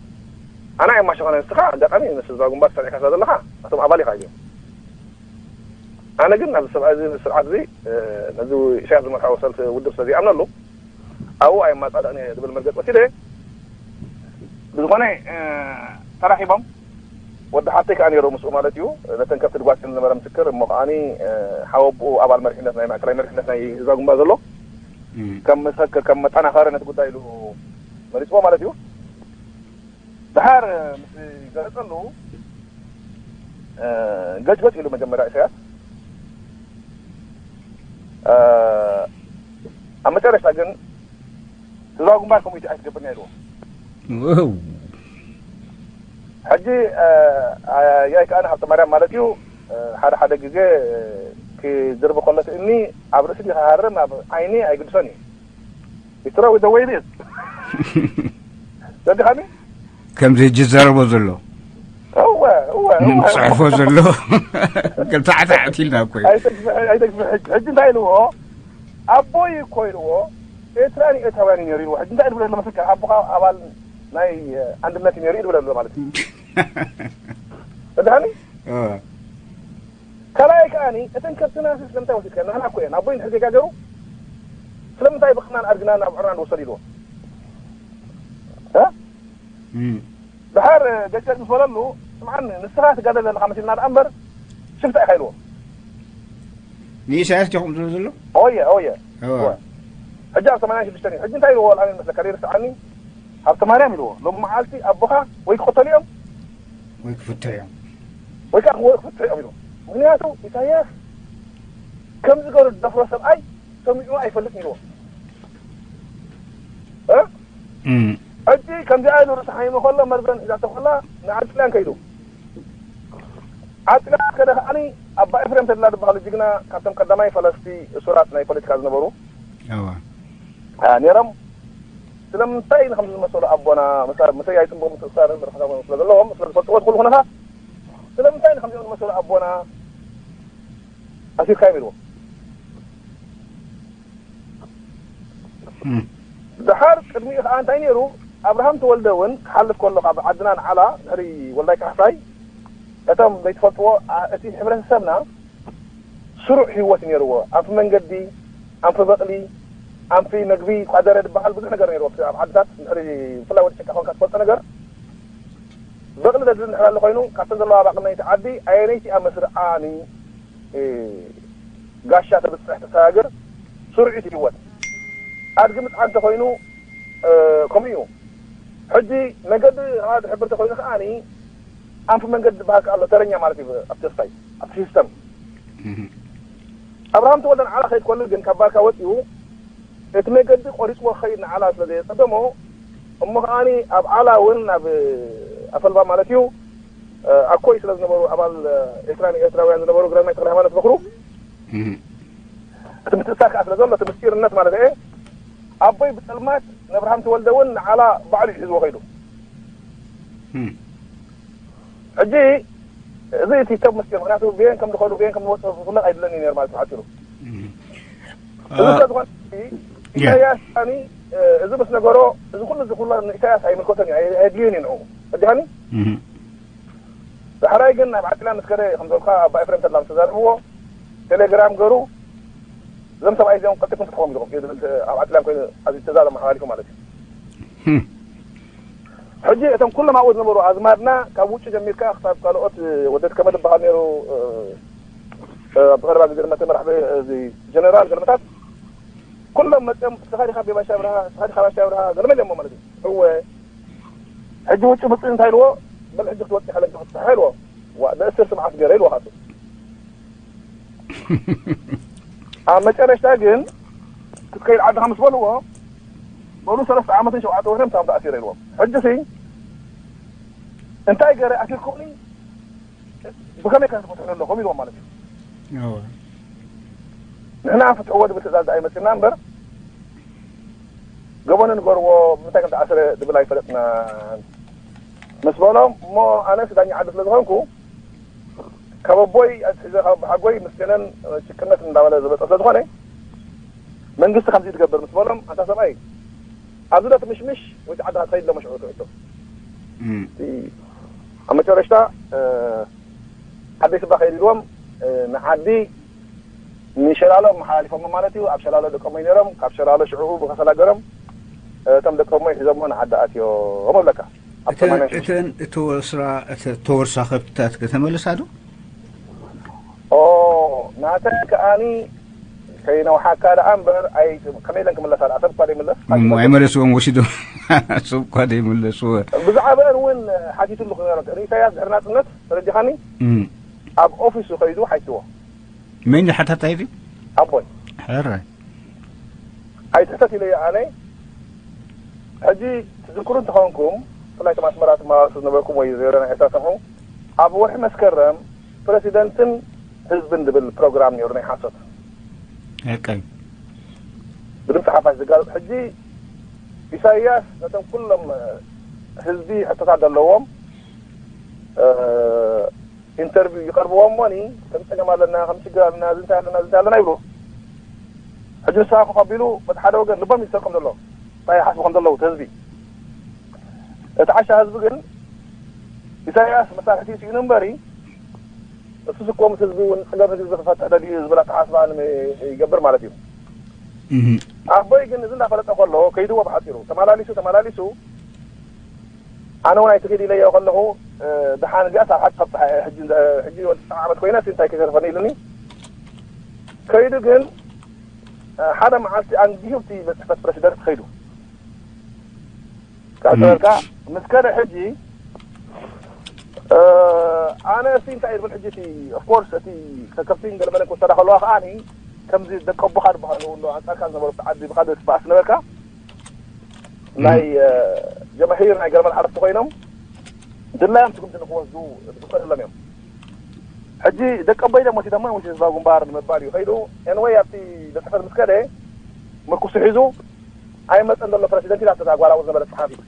ኣነ ኣይማሸኸነ፣ ንስኻ ኣጋጣሚ ምስ ህዝባዊ ግንባር ተሰሪዕካ ስለ ዘለኻ፣ እቶም ኣባል ኢኻ ኢለዮ። ኣነ ግን ናብዚ ሰብኣይ እዚ፣ ስርዓት እዚ፣ እ፣ ነዚ ኢሳያስ ዝመርሖ ሰልፊ ውድብ ስለ ዘይኣምነሉ፣ ኣብኡ ኣይማጻደቕን እየ ዝብል መርገጽ ወሲደ። ብዝኾነ፣ እ፣ ተራኺቦም፣ ወዲ ሓብተይ ከኣ ነይሩ ምስኡ ማለት እዩ። ነተን ከብቲ ድጓስየን ዝነበረ ምስክር፣ እሞ ከኣኒ፣ እ፣ ሓወቦኡ ኣባል መሪሕነት ናይ ማእከላይ መሪሕነት ናይ ህዝባዊ ግንባር ዘሎ፣ እም። ከም ምስክር፣ ከም መጠናኸሪ ነቲ ጉዳይ ኢሉ መሪጽዎ ማለት እዩ። ደሓር ምስ ገለጸሉ፣ እ፣ ገጭ ገጭ ኢሉ መጀመርያ ኢሳያስ። እ፣ ኣብ መጨረሽታ ግን ህዝባዊ ግንባር ከምኡ ኣይትገብርና ኢልዎ። ዋው። ሕጂ፣ እ፣ ያይ ከኣ ሃብተ ማርያም ማለት እዩ፣ እ፣ ሓደ ሓደ ግዜ ክዝርብ ከሎ እቲ እምኒ ኣብ ርእሲ ድዩ ክሃርም ኣብ ዓይኒ ኣይግድሶን እዩ። ይትረዊ ደወይኒ። ዘድኻኒ? ከምዚ ሕጂ ዝዛረቦ ዘሎ። እወ፣ እወ፣ እወ። ዝጽሕፎ ዘሎ። ታዕታዕት ኢልና እኮ እዩ። ኣይተግፍሕ፣ ኣይተግፍሕ። ሕጂ፣ ሕጂ እንታይ ኢልዎ? ኣቦይ እኮ ኢልዎ፣ ኤርትራን ኤርትራውያንን ነይሩ ኢልዎ። ሕጂ እንታይ ድብሎ ኣሎ መስልካ? ኣቦኻ ኣባል ናይ፣ እ፣ ኣንድነት እዩ ነይሩ እዩ ድብሎ ኣሎ ማለት እዩ። ዘድኻኒ? እ። ካልኣይ ከኣኒ፣ እተን ከብትና ስለምንታይ ወሲድካ? ንሕና እኮ እየን። ኣቦይ እንድሕር ጌጋ ገይሩ፣ ስለምንታይ ብኽናን ኣድግናን ኣብ ዕርናን ወሰድ ኢልዎ? እ? እም። ድሓር ገጨጭ ምስ በለሉ፣ ስምዓኒ፣ ንስኻ ትጋደል ዘለኻ መሲልና ደኣ እምበር፣ ሽፍታ ኢኻ ኢልዎ። ንኢሳያስ ዲኹም ዝብሉ ዘሎ? ኦየ፣ ኦየ። እወ። እወ። ሕጂ ኣብ ሰማንያን ሽዱሽተን እዩ። ሕጂ እንታይ ኢልዎ? ወላ ኣነ መስለካ፣ ዘይርስዓኒ፣ ሃብተ ማርያም ኢልዎ። ሎም መዓልቲ ኣቦኻ ወይ ክቕተሉ እዮም፣ ወይ ክፍትሑ እዮም። ወይ ከዓ ወይ ክፍትሑ እዮም ኢልዎ። ምኽንያቱ ኢሳያስ ከምዚ ገሩ ዝደፍሮ ሰብኣይ ሰሚዑ ኣይፈልጥን ኢልዎ። እ? እም። ሕጂ ከምዚኣ ኢሉ ርእሲ ሓሚሙ ከሎ መርዘን ሒዛቶ ከላ ንዓዲ ጥልያን ከይዱ። ዓዲ ጥልያን ከደ ከዓኒ ኣባ ኤፍሬም ተድላ ዝበሃሉ ጅግና ካብቶም ቀዳማይ ፈለስቲ እሱራት ናይ ፖለቲካ ዝነበሩ እዋ። አ፣ ነይሮም። ስለምንታይ ንከምዚ ዝመሰሉ ኣቦና፣ ምሳ-፣ ምሰይ ኣይጽምቡቕ ምትእስሳርን ርሕቀትን ስለ ዘለዎም፣ ስለ ዝፈልጥዎ እቲ ኩሉ ኩነታት፣ ስለምንታይ ንከምዚኦም ዝመሰሉ ኣቦና ኣሲርካዮም ኢልዎ። እም። ድሓር ቅድሚኡ ከኣ እንታይ ነይሩ? ኣብርሃም ተወልደ እውን ክሓልፍ ከሎ ካብ ዓድና ንዓላ ድሕሪ ወልዳይ ካሕሳይ፣ እቶም ዘይትፈልጥዎ፣ ኣ-፣ እቲ ሕብረተሰብና ስሩዕ ህይወት ነይርዎ። ኣንፊ መንገዲ፣ ኣንፊ በቕሊ፣ ኣንፊ መግቢ፣ ቋደረ ዝበሃል ብዙሕ ነገር ነይርዎ። ኣብ ዓድታት ድሕሪ ብፍላይ ወዲ ጭቃ ኮንካ ትፈልጦ ነገር፣ በቕሊ ዘድሊ እንድሕር ኣሎ ኮይኑ፣ ካብተን ዘለዋ ኣባቕል ናይቲ ዓዲ ኣየነይቲ እያ መስርዓኒ፣ እ፣ ጋሻ ተብጽሕ ተሰጋግር ስሩዕ እዩ ህይወት። ኣድጊ ምጽዓን እንተኾይኑ፣ እ፣ ከምኡ እዩ። ሕጂ መገዲ ከኣ ዝሕብር እንተኾይኑ ከኣኒ ኣንፊ መንገዲ ዝበሃል ከኣ ኣሎ፣ ተረኛ ማለት እዩ ኣብቲ ስታይ፣ ኣብቲ ሲስተም። እህ። ኣብርሃም ተወልደ ንዓላ ከይድ ከሎ ግን ካብ ባርካ ወጺኡ እቲ መገዲ ቆሪጽዎ ክኸይድ ንዓላ ስለ ዘየጸገሞ፣ እሞ ከኣኒ ኣብ ዓላ እውን ናብ ኣፈልባ ማለት እዩ፣ እ፣ ኣኮይ ስለ ዝነበሩ ኣባል፣ እ፣ ኤርትራን ኤርትራውያን ዝነበሩ ግራዝማች ተክለ ሃይማኖት በክሩ፣ እህ። እቲ ምትእስሳር ከኣ ስለ ዘሎ፣ እቲ ምስጢርነት ማለት እየ፣ ኣቦይ ብጸልማት ነብርሃም ተወልደ እውን ንዓላ ባዕሉ እዩ ሒዝዎ ከይዱ። እም። ሕጂ እዚ እቲ ሰብ ምስጢር፣ ምኽንያቱ ብየን ከም ዝኸዱ፣ ብየን ከም ዝወፁ ክፍለጥ ኣይድለን እዩ ነይሩ ማለት እዩ፣ ሓፂሩ። እም። እዚ አ፣ ስለ ዝኾነ፣ ያ። ኢሳያስ፣ ኣኒ፣ እዚ ምስ ነገሮ፣ እዚ ኩሉ፣ እዚ ኩሉ ንኢሳያስ ኣይምልከቶን እዩ፣ ኣይ-፣ ኣየድልዮን እዩ ንዕኡ። ረዲኻኒ? እም። ዳሕራይ ግን ናብ ዓጢላ ምስ ከደ፣ ከም ዘልካ ኣባ ኤፍሬም ተድላ ምስ ተዛረብዎ፣ ቴሌግራም ገሩ፣ እዞም ሰብኣይ እዚኦም ቀልጢፎም ፍትሕዎም ኢልኩም፣ ኣብ ዓጢላን ኮይኑ ኣብዚ ትእዛዝ ኣመሓላሊፉ ማለት እዩ። ህም። ሕጂ እቶም ኩሎም ኣብኡ ዝነበሩ ኣዝማድና፣ ካብ ውጭ ጀሚርካ ክሳብ ካልኦት ወደት ከመ ዝበሃል ነይሩ፣ እ፣ እ፣ ኣብ ቀረባ ግዜ ድማ እቲ መራሒ እዚ ጀነራል ገለመታት፣ ኩሎም መፅኦም፣ "ንስኻ ዲኻ ቤባሻ ብርሃ? ንስኻ ዲኻ ባሻ ብርሃ?" ገለመ ኢሎሞ ማለት እዩ። እወ። ሕጂ ውጭ ምጽእ እንታይ ኢልዎ? በል ሕጂ ክትወጽእ ከለካ ክትፍትሓ ኢልዎ። ዋ፣ ደእስር ስምዓት ገይረ ኢልዎ ካቱ። ኣብ መጨረሽታ ግን ክትከይድ ዓድኻ ምስ በልዎ፣ በሉ ሰለስተ ዓመትን ሸውዓተ ወርሕን እቶም ተኣሲረ ኢልዎም። ሕጂ ሲ እንታይ ገይረ ኣሲርኩምኒ? ብኸመይ ከ ትፈትሑ ኣለኹም ኢልዎም ማለት እዩ። እወ። ንሕና ፍትሕዎ ዝብል ትእዛዝ ኣይመፅና እምበር፣ ገበኑ ንገርዎ፣ ብምንታይ ከም ተኣስረ ዝብል ኣይፈለጥናን ምስ በሎም፣ እሞ ኣነስ ዳኛ ዓዲ ስለ ዝኾንኩ፣ ካብ ኣቦይ ኣትሒዘ ካብ ሓጎይ ምስገነን ጭቅነት እንዳበለ ዝበፀ ስለ ዝኾነ፣ መንግስቲ ከምዚ ትገብር ምስ በሎም፣ ኣንታ ሰብኣይ፣ ኣብዚ ዶ ትምሽምሽ ወይ ዓድኻ ትኸይድ ሎመ ሽዑ ትሕቶ። እም። ኣብ መጨረሽታ ዓደይ ስባ ከይድ ኢልዎም፣ ንዓዲ ንሸላሎ መሓላሊፎሞ ማለት እዩ። ኣብ ሸላሎ ደቀሞይ ነይሮም። ካብ ሸላሎ ሽዑ ብከሰላ ገሮም እቶም ደቀሞይ ሒዞሞ ንዓዲ ኣትዮም እብለካ። ኣብ እተን ሰማንያ ሽዱሽተ እተን እተወስራ እተ- እተወርሳ ከብትታት ከተመልሳ ዶ? ኦ፣ ናተን ከኣኒ ከይነውሓካ ደኣ እምበር፣ ኣይ፣ ከመይ ኢለን ክምለሳ ደኣ? ሰብ እኳ ዘይምለስ። እሞ ኣይመለስዎም፣ ወሲዶም። ሰብ እኳ ዘይመለስዎ። ብዛዕባአን እውን ሓቲቱሉ ክነበረ። ንኢሳያስ ድሕሪ ናጽነት ተረዲኻኒ? እም። ኣብ ኦፊሱ ከይዱ ሓይትዎ። መን ሓታታይ እዚ? ኣቦይ። ሕራይ። ኣይትሕተት ኢለዮ ኣነ። ሕጂ ትዝክሩ እንተኾንኩም፣ ብፍላይ እቶም ኣስመራ ትመላለሱ ዝነበርኩም ወይ ዜሮ ናይ ኤርትራ ሰምዑ፣ ኣብ ወርሒ መስከረም ፕረሲደንትን ህዝብን ዝብል ፕሮግራም ነይሩ ናይ ሓሶት። ሕቀይ። ብድምፂ ሓፋሽ ዝጋለፅ። ሕጂ ኢሳይያስ ነቶም ኩሎም ህዝቢ ሕቶታት ዘለዎም ኢንተርቪው ይቐርብዎ እሞኒ፣ ከም ፀገም ኣለና፣ ከም ሽግር ኣለና፣ እዚ እንታይ ኣለና፣ እዚ እንታይ ኣለና ይብሉ። ሕጂ ንስኻ ኮፍ ኣቢሉ በቲ ሓደ ወገን ልቦም ይሰርቆም ዘሎ እንታይ ይሓስቡ ከም ዘለዉ እቲ ህዝቢ። እቲ ዓሻ ህዝቢ ግን ኢሳያስ መሳርሕቲ ስኢኑ እምበሪ እሱ ስኮ ምስ ህዝቢ እውን ፀገም ህዝቢ ዝፈትሕ ደልዩ ዝብል ኣተሓስባ ይገብር ማለት እዩ። ኣቦይ ግን እዚ እንዳፈለጠ ከሎ ከይድዎ ብሓፂሩ ተመላሊሱ ተመላሊሱ ኣነ እውን ኣይትኺድ ኢለዮ ከለኹ፣ ደሓን እዚኣ ሳብ ሓቂ ከብፅሓ እየ። ሕጂ ወዲ ዓመት ኮይነ እንታይ ከይተርፈኒ ኢሉኒ። ከይዱ ግን ሓደ መዓልቲ ኣንጊሁ እቲ ቤት ፅሕፈት ፕረሲደንት ከይዱ። ካብ ዝበልካ ምስ ከደ ሕጂ ኣነ እሲ እንታይ ይብል ሕጂ እቲ ኦፍኮርስ እቲ ከከብቲ ገለመለ ክወሰዳ ከለዋ ከዓኒ ከምዚ ደቀቦኻ ዝበሃሉ እንዶ ኣንፃርካ ዝነበሩ ዓዲ ብካልእ ትበኣስ ነበርካ ናይ ጀማሂር ናይ ገለመል ሓለፍቲ ኮይኖም ድላዮም ስጉምቲ ንክወስዱ ዝፈቀደሎም እዮም። ሕጂ ደቀቦይ ደሞ ሲደሞ ውሽ ህዝባዊ ግንባር ንምባል እዩ ከይዱ። ኤንወይ ኣብቲ ቤት ፅሕፈት ምስ ከደ ምርኩሱ ሒዙ ኣይመፀን ዘሎ ፕረሲደንት ኢላ እታ ጓል ኣብኡ ዝነበረት ፀሓፊት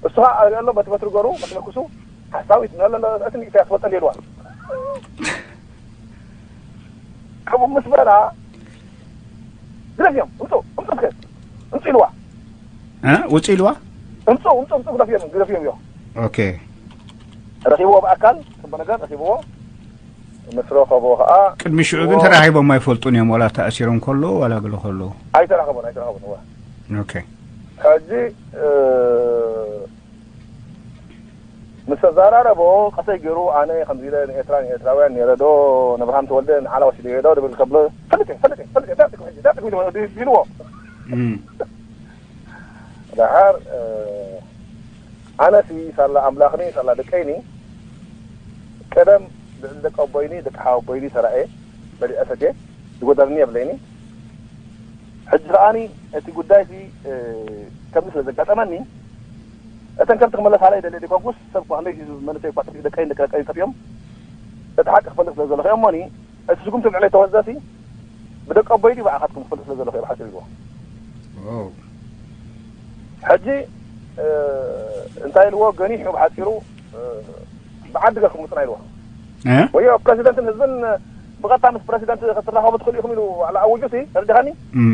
እሱ ከዓ ኣሪኦ ኣሎ በቲ በትሪ ገሩ በቲ ምርኩሱ ሓሳዊት ንለ እቲ ንኢሳያስ ወፀል የልዋ ከምኡ ምስ በላ ግደፍዮም እምፁ እምፁ እስከ እምፁ ኢልዋ እ? ውፅእ ኢልዋ። እምፁ እምፁ እምፁ ግደፍዮም ግደፍዮም እዮም። ኦኬ። ረኪብዎ ብኣካል ፅቡቅ ነገር ረኪብዎ ምስ ረኸቦ ከዓ ቅድሚ ሽዑ ግን ተራኺቦም ኣይፈልጡን እዮም፣ ዋላ ተኣሲሮም ከለዉ ዋላ ገለ ከለዉ። ኣይተራኸቡን ኣይተራኸቡን እወ። ኦኬ። ሕጂ ምስ ተዛራረቦ ቀሰይ ገይሩ ኣነ ከምዚ ኢለ ንኤርትራ ንኤርትራውያን ነይረ ዶ ነብርሃም ተወልደ ንዓላ ወሲደ ዶ ድብል ከብሎ ፈልጥ እየ፣ ፈልጥ እየ፣ ፈልጥ እየ፣ ዳጥኩም ሕጂ ዳጥኩም ኢሉ ኢልዎ። እም። ደሓር ኣነሲ ሳላ ኣምላኽኒ ሳላ ደቀይኒ ቀደም ልዕሊ ደቂ ኣቦይኒ ደቂ ሓወቦይኒ ሰራኤ በሊዐ ሰትየ ዝጎደልኒ የብለይኒ። ሕጂ ከዓኒ እቲ ጉዳይ ሲ ከምዚ ስለ ዘጋጠመኒ እተን ከብቲ ክመለሳለይ ደልየ ደይኮንኩስ ሰብ እኳ ክንደይ ሒዙ መንእሰይ እኳ ጠፊኡ ደቀይን ደቂ ደቀይን ጠፊኦም እቲ ሓቂ ክፈልጥ ስለ ዘለኹ እሞኒ እቲ ስጉምቲ ልዕለይ ተወዘሲ ብደቂ ኣቦይ ድዩ ብኣኻትኩም ክፈልጥ ስለ ዘለኹ እየ ብሓፂሩ ኢልዎ። ሕጂ እንታይ ኢልዎ ገኒሑ ብሓፂሩ ብዓዲ ገርኩም ምፅና ኢልዎ። እ? ወዮ ፕረሲደንትን ህዝብን ብቐጥታ ምስ ፕረሲደንት ክትራኸቡ ትኽእሉ ኢኹም ኢሉ ዋላ ኣውጁ ሲ ተረዲኻኒ። እም።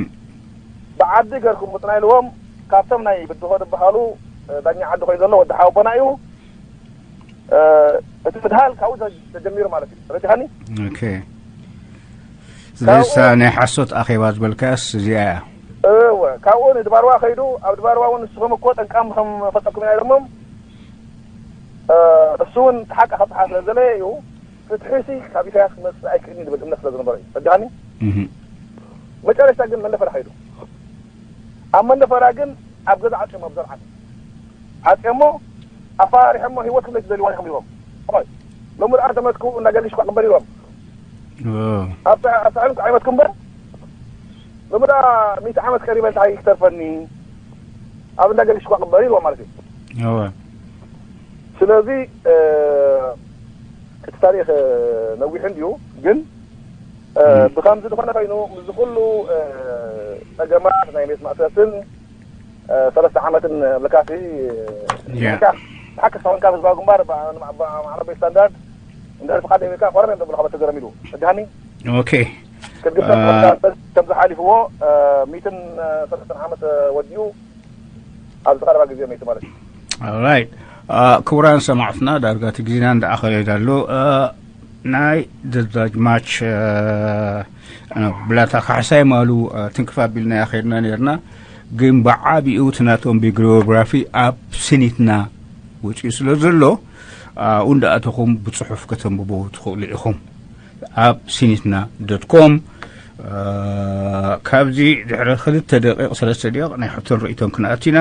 ብዓዲ ገርኩም ምፅና ኢልዎም ካብቶም ናይ ብድሆ ዝበሃሉ ዳኛ ዓዲ ኮይኑ ዘሎ ወዲ ሓወቦና እዩ። እቲ ምድሃል ካብኡ ተጀሚሩ ማለት እዩ። ተረዲኻኒ? ኦኬ። ስለዚ ናይ ሓሶት ኣኼባ ዝበልካስ እዚኣ እያ። እወ ካብኡ ንድባርዋ ከይዱ ኣብ ድባርዋ እውን ንስኹም እኮ ጠንቃም ከም ፈጠኩም ኢና ኢሎሞም። እሱ እውን ሓቂ ከብፅሓ ስለ ዝደለየ እዩ። ፍትሒ ሲ ካብ ኢሳያስ ክመፅእ ኣይክእልን ዝብል እምነት ስለ ዝነበረ እዩ። ተረዲኻኒ? እህ። መጨረሽታ ግን መንደፈራ ከይዱ። ኣብ መንደፈራ ግን ኣብ ገዛ ዓፅዮም ኣብ ዘርዓት ዓጽዮሞ ኣፈራሪሖሞ ህይወትኩም ዘይትደልይዋ ኢኹም ኢሎም። ኦይ፣ ሎሚ ደኣ ተመትኩ እንዳገርግሽ ኳ ቅበር ኢሎም። ኣብታ ኣብታ ዕልም ዓይመትኩም እምበር ሎሚ ደኣ ሚእቲ ዓመት ቀሪበ እንታይ ክተርፈኒ ኣብ እንዳገርግሽ ኳ ቅበር ኢልዎ ማለት እዩ። እወ። ስለዚ እቲ ታሪኽ ነዊሕ እንድዩ፣ ግን ብኸምዚ ዝኾነ ኮይኑ ምስዚ ኩሉ ጸገማት ናይ ቤት ማእሰርትን ሰለስተ ዓመትን ለካሲ ያ። ብሓቂ ሳውን ካብ ህዝባዊ ግንባር ብዓረበይ ስታንዳርድ እንድሕር ፍቓድ ኣሜሪካ ኮረም እዮም ዘብሉኻ በተገረም ኢሉ እድሃኒ ኦኬ። ክትግብር ከም ዝሓሊፍዎ ሚትን ሰለስተን ዓመት ወዲኡ ኣብዚ ቀረባ ግዜ መይቱ ማለት እዩ። ኦራይት። ክቡራን ሰማዕትና፣ ዳርጋ እቲ ግዜና እንዳኣኸለ ኣሎ። ናይ ደጃዝማች ብላታ ካሕሳይ ማሉ ትንክፍ ኣቢልና ያኸድና ነርና። ግን ብዓቢኡ እቲ ናቶም ቢግሪዮግራፊ ኣብ ስኒትና ወፂኡ ስለ ዘሎ፣ ኣብኡ እንዳኣተኹም ብፅሑፍ ከተንብቦ ትኽእሉ ኢኹም። ኣብ ሲኒትና ዶት ኮም። ካብዚ ድሕሪ ክልተ ደቂቕ ሰለስተ ደቂቕ ናይ ሕቶን ርእይቶን ክንኣቱ ኢና።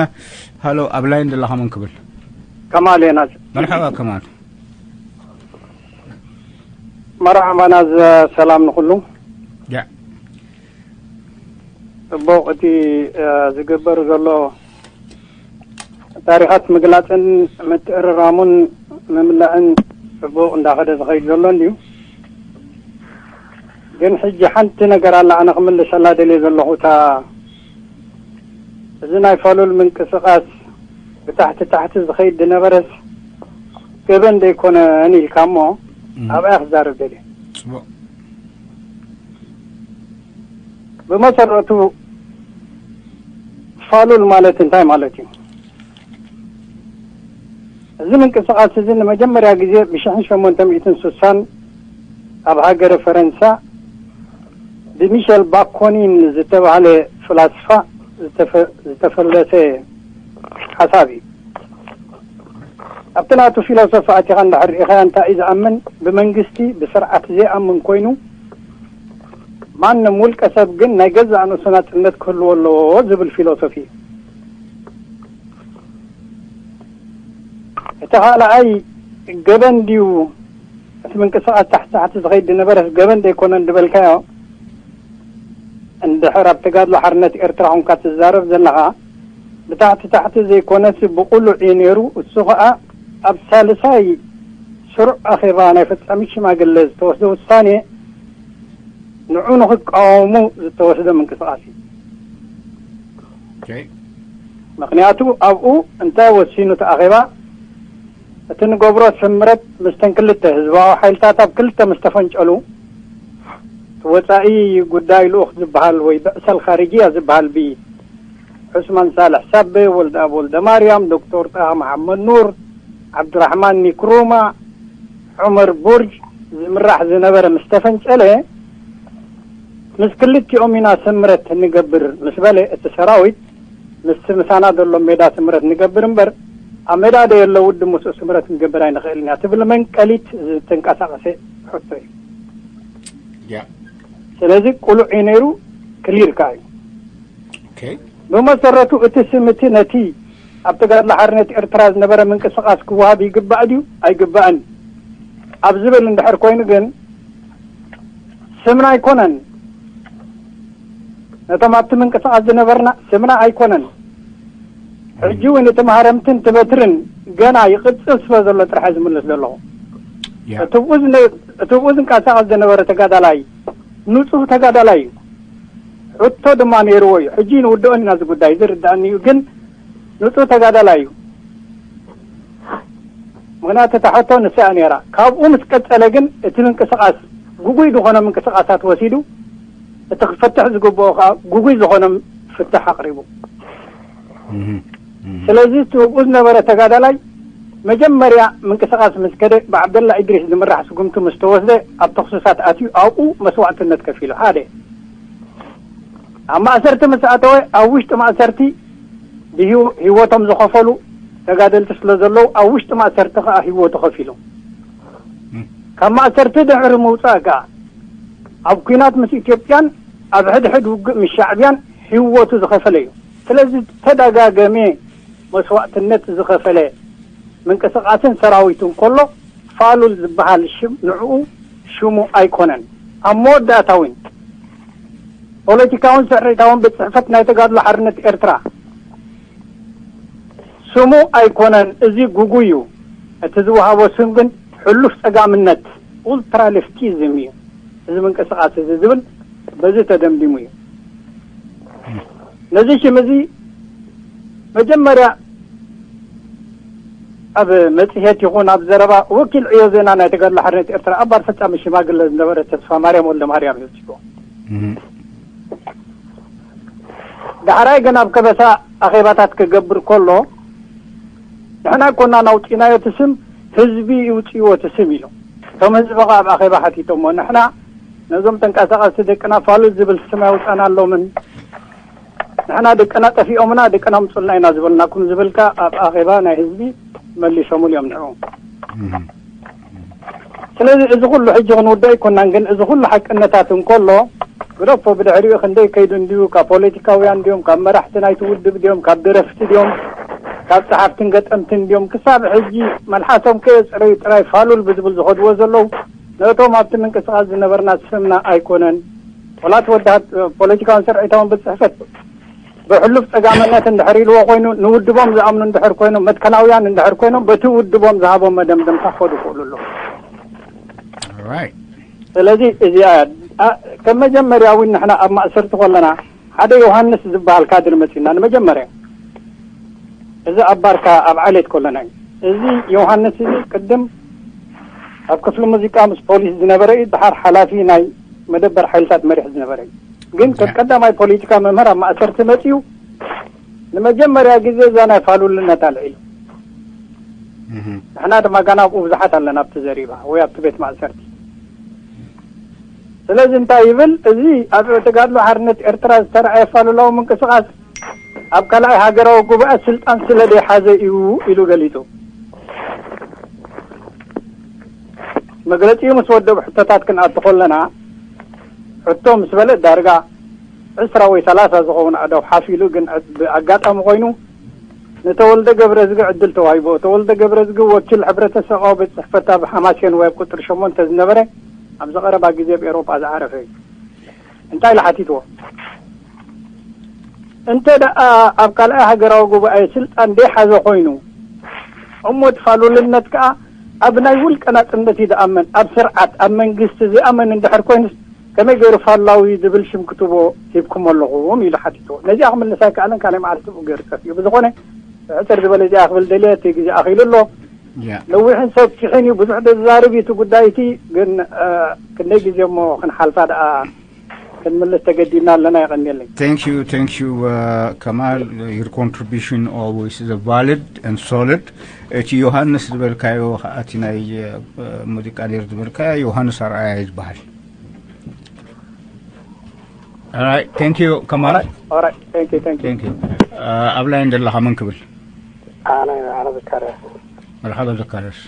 ሃሎ፣ ኣብ ላይን ዘለኻ መን ክብል? ከማል እየ ናዝ። መርሓባ ከማል። መርሓባ ናዝ፣ ሰላም ንኹሉ። ያ። ጽቡቕ፣ እቲ ዝግበር ዘሎ ታሪኻት ምግላጽን ምትእርራሙን ምምላእን ጽቡቕ እንዳኸደ ዝኸይድ ዘሎ እንድዩ። ግን ሕጂ ሓንቲ ነገር ኣላ ኣነ ክምልሰላ ደልየ ዘለኹ፣ እታ እዚ ናይ ፋሉል ምንቅስቓስ ብታሕቲ ታሕቲ ዝኸይድ ዝነበረስ ገበን ደይኮነን ኢልካ እሞ እም። ኣብኣ ክዛረብ ደልየ። ጽቡቕ። ብመሰረቱ ፋሉል ማለት እንታይ ማለት እዩ? እዚ ምንቅስቓስ እዚ ንመጀመርያ ግዜ ብሽሕን ሸሞንተ ሚእትን ስሳን ኣብ ሃገረ ፈረንሳ ብሚሸል ባኮኒን ዝተባህለ ፍላስፋ ዝተፈ-፣ ዝተፈለሰ ሓሳብ እዩ። ኣብቲ ናቱ ፊሎሶፊ ኣቲኻ እንድሕር ርኢኻዮ እንታይ እዩ ዝኣምን? ብመንግስቲ፣ ብስርዓት ዘይኣምን ኮይኑ ማንም ውልቀ ሰብ ግን ናይ ገዛእ ንእሱ ናጽነት ክህልዎ ኣለዎ ዝብል ፊሎሶፊ እዩ። እቲ ካልኣይ ገበን ድዩ? እቲ ምንቅስቓስ ታሕቲ ታሕቲ ዝኸይድ ዝነበረስ ገበን ደይኮነን ዝበልካዮ፣ እንድሕር ኣብ ተጋድሎ ሓርነት ኤርትራ ኹንካ ትዛረብ ዘለኻ፣ ብታሕቲ ታሕቲ ዘይኮነስ ብቕሉዕ እዩ ነይሩ። እሱ ኸኣ ኣብ ሳልሳይ ስሩዕ ኣኼባ ናይ ፈጻሚ ሽማግለ ዝተወስደ ውሳኔ ንዑ ንኽቃወሙ ዝተወስደ ምንቅስቓስ እዩ። ኦኬ። ምኽንያቱ ኣብኡ እንታይ ወሲኑ እቲ ኣኼባ? እቲ ንገብሮ ስምረት ምስተን ክልተ ህዝባዊ ሓይልታት ኣብ ክልተ ምስ ተፈንጨሉ፣ እቲ ወጻኢ ጉዳይ ልኡኽ ዝበሃል ወይ ብዕሰል ኻርጅያ ዝበሃል ብዑስማን ሳልሕ ሳበ፣ ወልደኣብ ወልደማርያም፣ ዶክተር ጣሃ መሓመድ ኑር፣ ዓብዱራሕማን ኒክሩማ፣ ዑመር ቡርጅ ዝምራሕ ዝነበረ ምስ ተፈንጨለ፣ ምስ ክልቲኦም ኢና ስምረት ንገብር ምስ በለ፣ እቲ ሰራዊት ምስቲ ምሳና ዘሎ ሜዳ ስምረት ንገብር እምበር፣ ኣብ ሜዳ ዶ የለ ውድብ ምስኡ ስምረት ክንገብር ኣይንኽእልን ኢና ትብል መንቀሊት ዝተንቀሳቐሰ ሕቶ እዩ። ያ። ስለዚ ቅሉዕ እዩ ነይሩ፣ ክሊር ከኣ እዩ። ኦኬ። ብመሰረቱ እቲ ስም እቲ ነቲ ኣብ ተጋድሎ ሓርነት ኤርትራ ዝነበረ ምንቅስቓስ ክወሃብ ይግባእ ድዩ ኣይግባእን ኣብ ዝብል እንድሕር ኮይኑ ግን ስምና ኣይኮነን። ነቶም ኣብቲ ምንቅስቓስ ዝነበርና ስምና ኣይኮነን። ሕጂ እውን እቲ ማህረምትን እቲ በትርን ገና ይቕጽል ስለ ዘሎ ጥራሕ ዝምልስ ዘለኹ። ያ። እቲ ብኡ ዝነ-፣ እቲ ብኡ ዝንቀሳቐስ ዝነበረ ተጋዳላይ ንጹህ ተጋዳላይ እዩ። ሕቶ ድማ ነይርዎ እዩ። ሕጂ ንውድኦን ኢና እዚ ጉዳይ ዝርዳእኒ እዩ፣ ግን ንጹህ ተጋዳላይ እዩ። ምኽንያቱ እታ ሕቶ ንሳ እያ ነይራ። ካብኡ ምስ ቀጸለ ግን እቲ ምንቅስቓስ ግጉይ ዝኾነ ምንቅስቓሳት ወሲዱ፣ እቲ ክፈትሕ ዝግብኦ ከኣ ግጉይ ዝኾነ ፍትሕ ኣቕሪቡ። እህ፣ እህ። ስለዚ እቲ ኣብኡ ዝነበረ ተጋዳላይ መጀመርያ ምንቅስቓስ ምስ ከደ ብዓብደላ ኢድሪስ ዝምራሕ ስጉምቲ ምስ ተወስደ ኣብ ተኽስሳት ኣትዩ ኣብኡ መስዋዕትነት ከፊሉ። ሓደ፣ ኣብ ማእሰርቲ ምስ ኣተወ ኣብ ውሽጢ ማእሰርቲ ብህይወ-፣ ህይወቶም ዝኸፈሉ ተጋደልቲ ስለ ዘለዉ ኣብ ውሽጢ ማእሰርቲ ከኣ ህይወቱ ከፊሉ። እም። ካብ ማእሰርቲ ድሕሪ ምውጻእ ከኣ ኣብ ኲናት ምስ ኢትዮጵያን ኣብ ሕድሕድ ውግእ ምስ ሻዕብያን ህይወቱ ዝኸፈለ እዩ። ስለዚ ተደጋገመ መስዋእትነት ዝኸፈለ ምንቅስቃስን ሰራዊትን ከሎ፣ ፋሉል ዝበሃል ሽም ንዕኡ ሽሙ ኣይኮነን። ኣብ መወዳእታ እውን ፖለቲካውን ስርዒታውን ቤት ጽሕፈት ናይ ተጋድሎ ሓርነት ኤርትራ ስሙ ኣይኮነን። እዚ ጉጉይ እዩ። እቲ ዝወሃቦ ስም ግን ሕሉፍ ጸጋምነት፣ ኡልትራ ሌፍቲዝም እዩ። እዚ ምንቅስቃስ እዚ ዝብል በዚ ተደምዲሙ እዩ። ነዚ ሽም እዚ መጀመርያ ኣብ መጽሔት ይኹን ኣብ ዘረባ ወኪል ዕዮ ዜና ናይ ተጋድሎ ሓርነት ኤርትራ ኣባል ፈጻሚ ሽማግለ ዝነበረ ተስፋ ማርያም ወልደ ማርያም እዩ ወሲድዎ። ዳሕራይ ግን ኣብ ከበሳ ኣኼባታት ክገብር ከሎ፣ ንሕና ኮና ናውጢናዮ እቲ ስም፣ ህዝቢ ይውፅእዎ እቲ ስም ኢሉ። እቶም ህዝቢ ኸዓ ኣብ ኣኼባ ሓቲቶሞ፣ ንሕና ነዞም ተንቀሳቐስቲ ደቅና ፋሉል ዝብል ስም ኣይውፃናሎምን፣ ንሕና ደቅና ጠፊኦምና፣ ደቅና ምፁልና ኢና ዝበልናኩም ዝብል ከ ኣብ ኣኼባ ናይ ህዝቢ መሊሶምሉ እዮም ንዕኡ። ስለዚ እዚ ኩሉ ሕጂ ክንውዶ ኣይኮናን፣ ግን እዚ ኩሉ ሓቅነታት እንከሎ፣ ግደፎ ብድሕሪኡ ክንደይ ከይዱ እንድዩ፣ ካብ ፖለቲካውያን ድዮም፣ ካብ መራሕቲ ናይቲ ውድብ ድዮም፣ ካብ ደረፍቲ ድዮም፣ ካብ ጸሓፍትን ገጠምትን ድዮም፣ ክሳብ ሕጂ መልሓሶም ከየጽረዩ ጥራይ ፋሉል ብዝብል ዝኸድዎ ዘለዉ፣ ነቶም ኣብቲ ምንቅስቃስ ዝነበርና ስምና ኣይኮነን። ወላ እቲ ወዳሃት ፖለቲካውን ስርዒታውን ቤት ጽሕፈት ብሕሉፍ ጸጋምነት እንድሕር ኢልዎ ኮይኑ፣ ንውድቦም ዝኣምኑ እንድሕር ኮይኖም፣ መትከላውያን እንድሕር ኮይኖም፣ በቲ ውድቦም ዝሃቦም መደምደምታ ክኸዱ ይኽእሉ ኣለዉ። Right. ስለዚ እዚኣ እያ። ኣ-፣ ከም መጀመርያ እውን ንሕና ኣብ ማእሰርቲ ከለና ሓደ ዮሃንስ ዝበሃል ካድር መጺና ንመጀመርያ። እዚ ኣብ ባርካ ኣብ ዓሌት ከለና እዩ። እዚ ዮሃንስ እዚ ቅድም ኣብ ክፍሊ ሙዚቃ ምስ ፖሊስ ዝነበረ እዩ። ድሓር ሓላፊ ናይ መደበር ሓይልታት መሪሕ ዝነበረ እዩ። ግን ከም ቀዳማይ ፖለቲካ መምህር ኣብ ማእሰርቲ መጺኡ ንመጀመርያ ግዜ እዛ ናይ ፋሉልነት ኣልዒሉ። ንሕና ድማ ጋና ኣብኡ ብዙሓት ኣለና ኣብቲ ዘሪባ ወይ ኣብቲ ቤት ማእሰርቲ። ስለዚ እንታይ ይብል እዚ ኣብ ተጋድሎ ሓርነት ኤርትራ ዝተረኣየ ፋሉላዊ ምንቅስቃስ ኣብ ካልኣይ ሃገራዊ ጉባኤ ስልጣን ስለ ዘይሓዘ እዩ ኢሉ ገሊጹ። መግለጺኡ ምስ ወደቡ ሕቶታት ክንኣቱ ከለና ሕቶ ምስ በለ ዳርጋ ዕስራ ወይ ሰላሳ ዝኸውን ኣእዳው ሓፍ ኢሉ፣ ግን ብኣጋጣሚ ኮይኑ ንተወልደ ገብረዝጊ ዕድል ተዋሂብዎ። ተወልደ ገብረዝጊ ወኪል ሕብረተሰባዊ ቤት ጽሕፈት ኣብ ሓማሴን ወይ ኣብ ቁጽሪ ሸሞንተ ዝነበረ ኣብዚ ቀረባ ግዜ ኣብ ኤውሮጳ ዝዓረፈ እዩ። እንታይ ኢሉ ሓቲትዎ? እንተ ደኣ ኣብ ካልኣይ ሃገራዊ ጉባኤ ስልጣን ደይሓዘ ኮይኑ እሞ እቲ ፋሉልነት ከኣ ኣብ ናይ ውልቀ ናጽነት እዩ ዝኣመን፣ ኣብ ስርዓት ኣብ መንግስቲ ዝኣመን እንድሕር ኮይኑስ ከመይ ገይሩ ፋሉላዊ ዝብል ሽም ክትቦ ሂብኩም ኣለኹም ኢሉ ሓቲትዎ። ነዚኣ ክምልስ ኣይከኣለን፣ ካልኣይ መዓልቲ ብኡ ገይሩ ጠፊኡ። ብዝኾነ ሕጽር ዝበለ እዚኣ ክብል ደልየ፣ እቲ ግዜ ኣኺሉ ኣሎ። Yeah. ነዊሕን ሰፊሕን እዩ፣ ብዙሕ ዘዛርብ እዩ እቲ ጉዳይ እቲ። ግን ክንደይ ግዜ እሞ ክንሓልፋ ደኣ ክንምልስ ተገዲድና ኣለና። የቐንየለይ። Thank you, thank you, uh, Kamal. Your contribution always is valid and solid. እቲ ዮሃንስ ዝበልካዮ ከዓ እቲ ናይ ሙዚቃ ኔር ዝበልካዮ ዮሃንስ ኣርኣያ እዩ ዝበሃል። Alright, thank you, Kamal. Alright, thank you, thank you. Thank you. ኣብ ላይን ዘለኻ መን ክብል? ኣነ ኣነ ዘካርያስ። መርሓባ ዘካርያስ።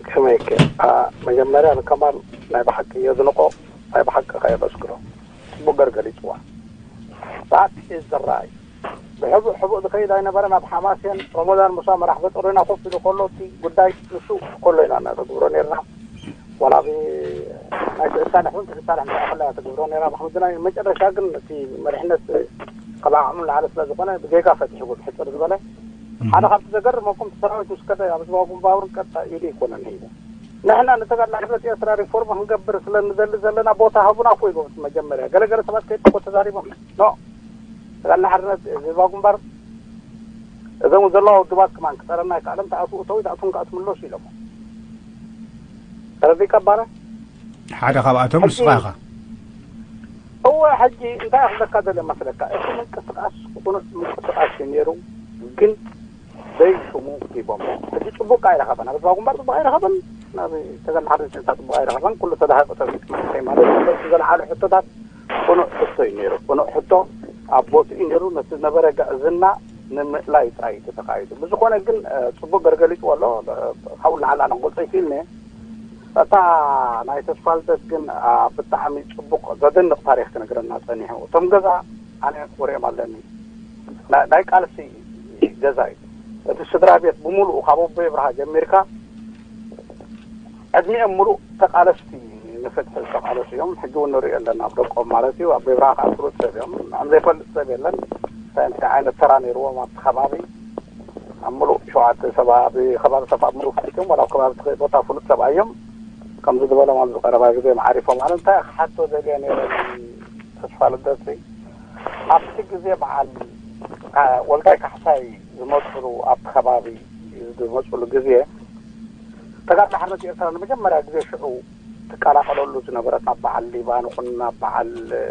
ከመይ ከ? ኣ፣ መጀመርያ ንከማል ናይ ብሓቂ የድንቆ፣ ናይ ብሓቂ ከ የመስግኖ። ጽቡቅ ገር ገሊጽዋ። That is the right. ብሕቡእ ሕቡእ ዝኸይድ ኣይነበረን። ኣብ ሓማሴን ረመዳን ሙሳ መራሕ በጦርና ኮፍ ኢሉ ከሎ እቲ ጉዳይ ንሱ ከሎ ኢና እናተግብሮ ኔርና። ዋላ ብ ናይ ትእሳልሕ እውን ትእሳልሕ እንታይ ከላ እያ ትገብሮ ነራ። ብክምዚ ናይ መጨረሻ ግን እቲ መሪሕነት ካብ ዓቕሙ ንላዕሊ ስለ ዝኾነ ብጌጋ ፈቲሕዎ ብሕፅር ዝበለ ሓደ ካብቲ ዘገርመኩም እቲ ሰራዊት ምስ ከደ ኣብ ዝባጉ ባቡር ቀጣ ኢዱ ኣይኮነን ሂቡ። ንሕና ንተጋድሎ ሕብረት ኤርትራ ሪፎርም ክንገብር ስለ ንደሊ ዘለና ቦታ ሃቡና እኮ ኢሉ መጀመርያ። ገለገለ ሰባት ከይድኮ ተዛሪቦም ኖ ተጋድሎ ሓርነት ዝባጉ እምበር እዞም ዘለዋ ውድባት ከማን ክፀረና ኣይከኣለም። ተኣትዉ እተው ይተኣትውን ከዓ ትምለሱ ኢሎሞ። ተረዲእካ ባረ? ሓደ ካብኣቶም ንስኻ ኢኻ። እወ ሕጂ እንታይ ክብለካ ደለ መስለካ፣ እቲ ምንቅስቃስ ቅኑዕ ምንቅስቃስ እዩ ነይሩ፣ ግን ዘይሽሙ ሂቦሞ። ሕጂ ፅቡቅ ኣይረኸበን፣ ኣብ ህዝባዊ ግንባር ፅቡቅ ኣይረኸበን፣ ናብ ተጋድሎ ሓርነት ኤርትራ ፅቡቅ ኣይረኸበን። ኩሉ ተዳሃቂ ሰብ መንእሰይ ማለት እዩ። በቲ ዘለዓሉ ሕቶታት ቅኑዕ ሕቶ እዩ ነይሩ። ቅኑዕ ሕቶ ኣብ ቦትኡ እዩ ነይሩ። ነቲ ዝነበረ ግዕዝና ንምእላይ ጥራይ እዩ ተኻይዱ። ብዝኾነ ግን፣ እ፣ ጽቡቕ ገርገሊጽዎ ኣሎ። እ፣ ካብኡ ንላዕሊ ኣነ ክገልጾ ይክእል እየ። እታ ናይ ተስፋ ልደት ግን፣ ኣ፣ ብጣዕሚ ጽቡቕ ዘደንቕ ታሪኽ ክነግረና ጸኒሑ። እቶም ገዛ ኣነ ወሬኦም ኣለኒ። ናይ፣ ናይ ቃልሲ ገዛ እዩ። እቲ ስድራ ቤት ብምሉኡ ካብ ኣቦይ ብርሃ ጀሚርካ ዕድሚኦም ምሉእ ተቃለስቲ፣ ንፍትሒ ዝተቃለሱ እዮም። ሕጂ እውን ንሪኦ ኣለና፣ ኣብ ደቆም ማለት እዩ። ኣቦይ ብርሃ ከዓ ፍሉጥ ሰብ እዮም። ንዕም ዘይፈልጥ ሰብ የለን። እንታይ እንታይ ዓይነት ተራ ነይርዎም ኣብቲ ከባቢ? ኣብ ምሉእ ሸውዓተ ሰባ፣ ኣብ ከባቢ ሰፋ ኣብ ምሉእ ፍሉጥ እዮም። ዋላ ኣብ ከባቢ ትኸ-፣ ቦታ ፍሉጥ ሰብኣይ እዮም። ከምዚ ዝበሎም ኣብዚ ቀረባ ግዜ መዓሪፎም። ኣነ እንታይ ክሓቶ ደልየ ነይረ፣ ተስፋ ልደት፣ ኣብቲ ግዜ በዓል፣ ካ-፣ ወልዳይ ካሕሳይ ዝመፅሉ፣ ኣብቲ ከባቢ ዝመፅሉ ግዜ፣ ተጋድሎ ሓርነት ኤርትራ ንመጀመርያ ግዜ ሽዑ ትቀላቐለሉ ዝነበረት፣ ናብ በዓል ሊባን ኹን ናብ በዓል፣ እ፣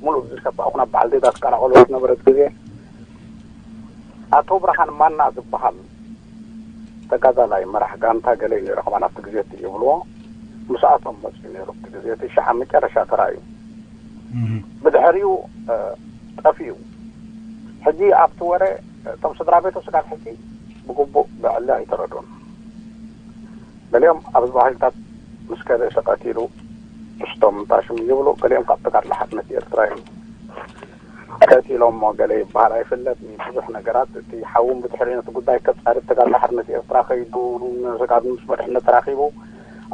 ሙሉእ ዝሰፋ ኹን ናብ በዓል ዜጋ ትቀላቐለሉ ዝነበረት ግዜ፣ ኣቶ ብርሃን ማና ዝበሃል ተጋዳላይ መራሕ ጋንታ ገለ ነይሩ፣ ከማን ኣብቲ ግዜ እቲ ይብልዎ፣ ምስኣቶም መፅዩ ነይሩ። ኣብቲ ግዜ እቲ ሽዓ መጨረሻ ተራእዩ። እህ። ብድሕሪኡ፣ እ፣ ጠፊኡ። ሕጂ ኣብቲ ወረ፣ እቶም ስድራ ቤቱ ስጋብ ሕጂ ብግቡእ ብዕሊ ኣይተረዱን። ገሊኦም ኣብ ህዝባዊ ሓይልታት ምስ ከደ ተቐቲሉ፣ ምስቶም እንታሽም ይብሉ፣ ገሊኦም ካብ ተጋድሎ ሓርነት ኤርትራ እዮም። ቀቲሎሞ ገለ ይበሃል ኣይፍለጥ። ብዙሕ ነገራት፣ እቲ ሓውን ብድሕሪ ነቲ ጉዳይ ከጻርፍ ተጋድሎ ሓርነት ኤርትራ ከይዱ፣ ስጋብ ምስ መሪሕነት ተራኺቡ፣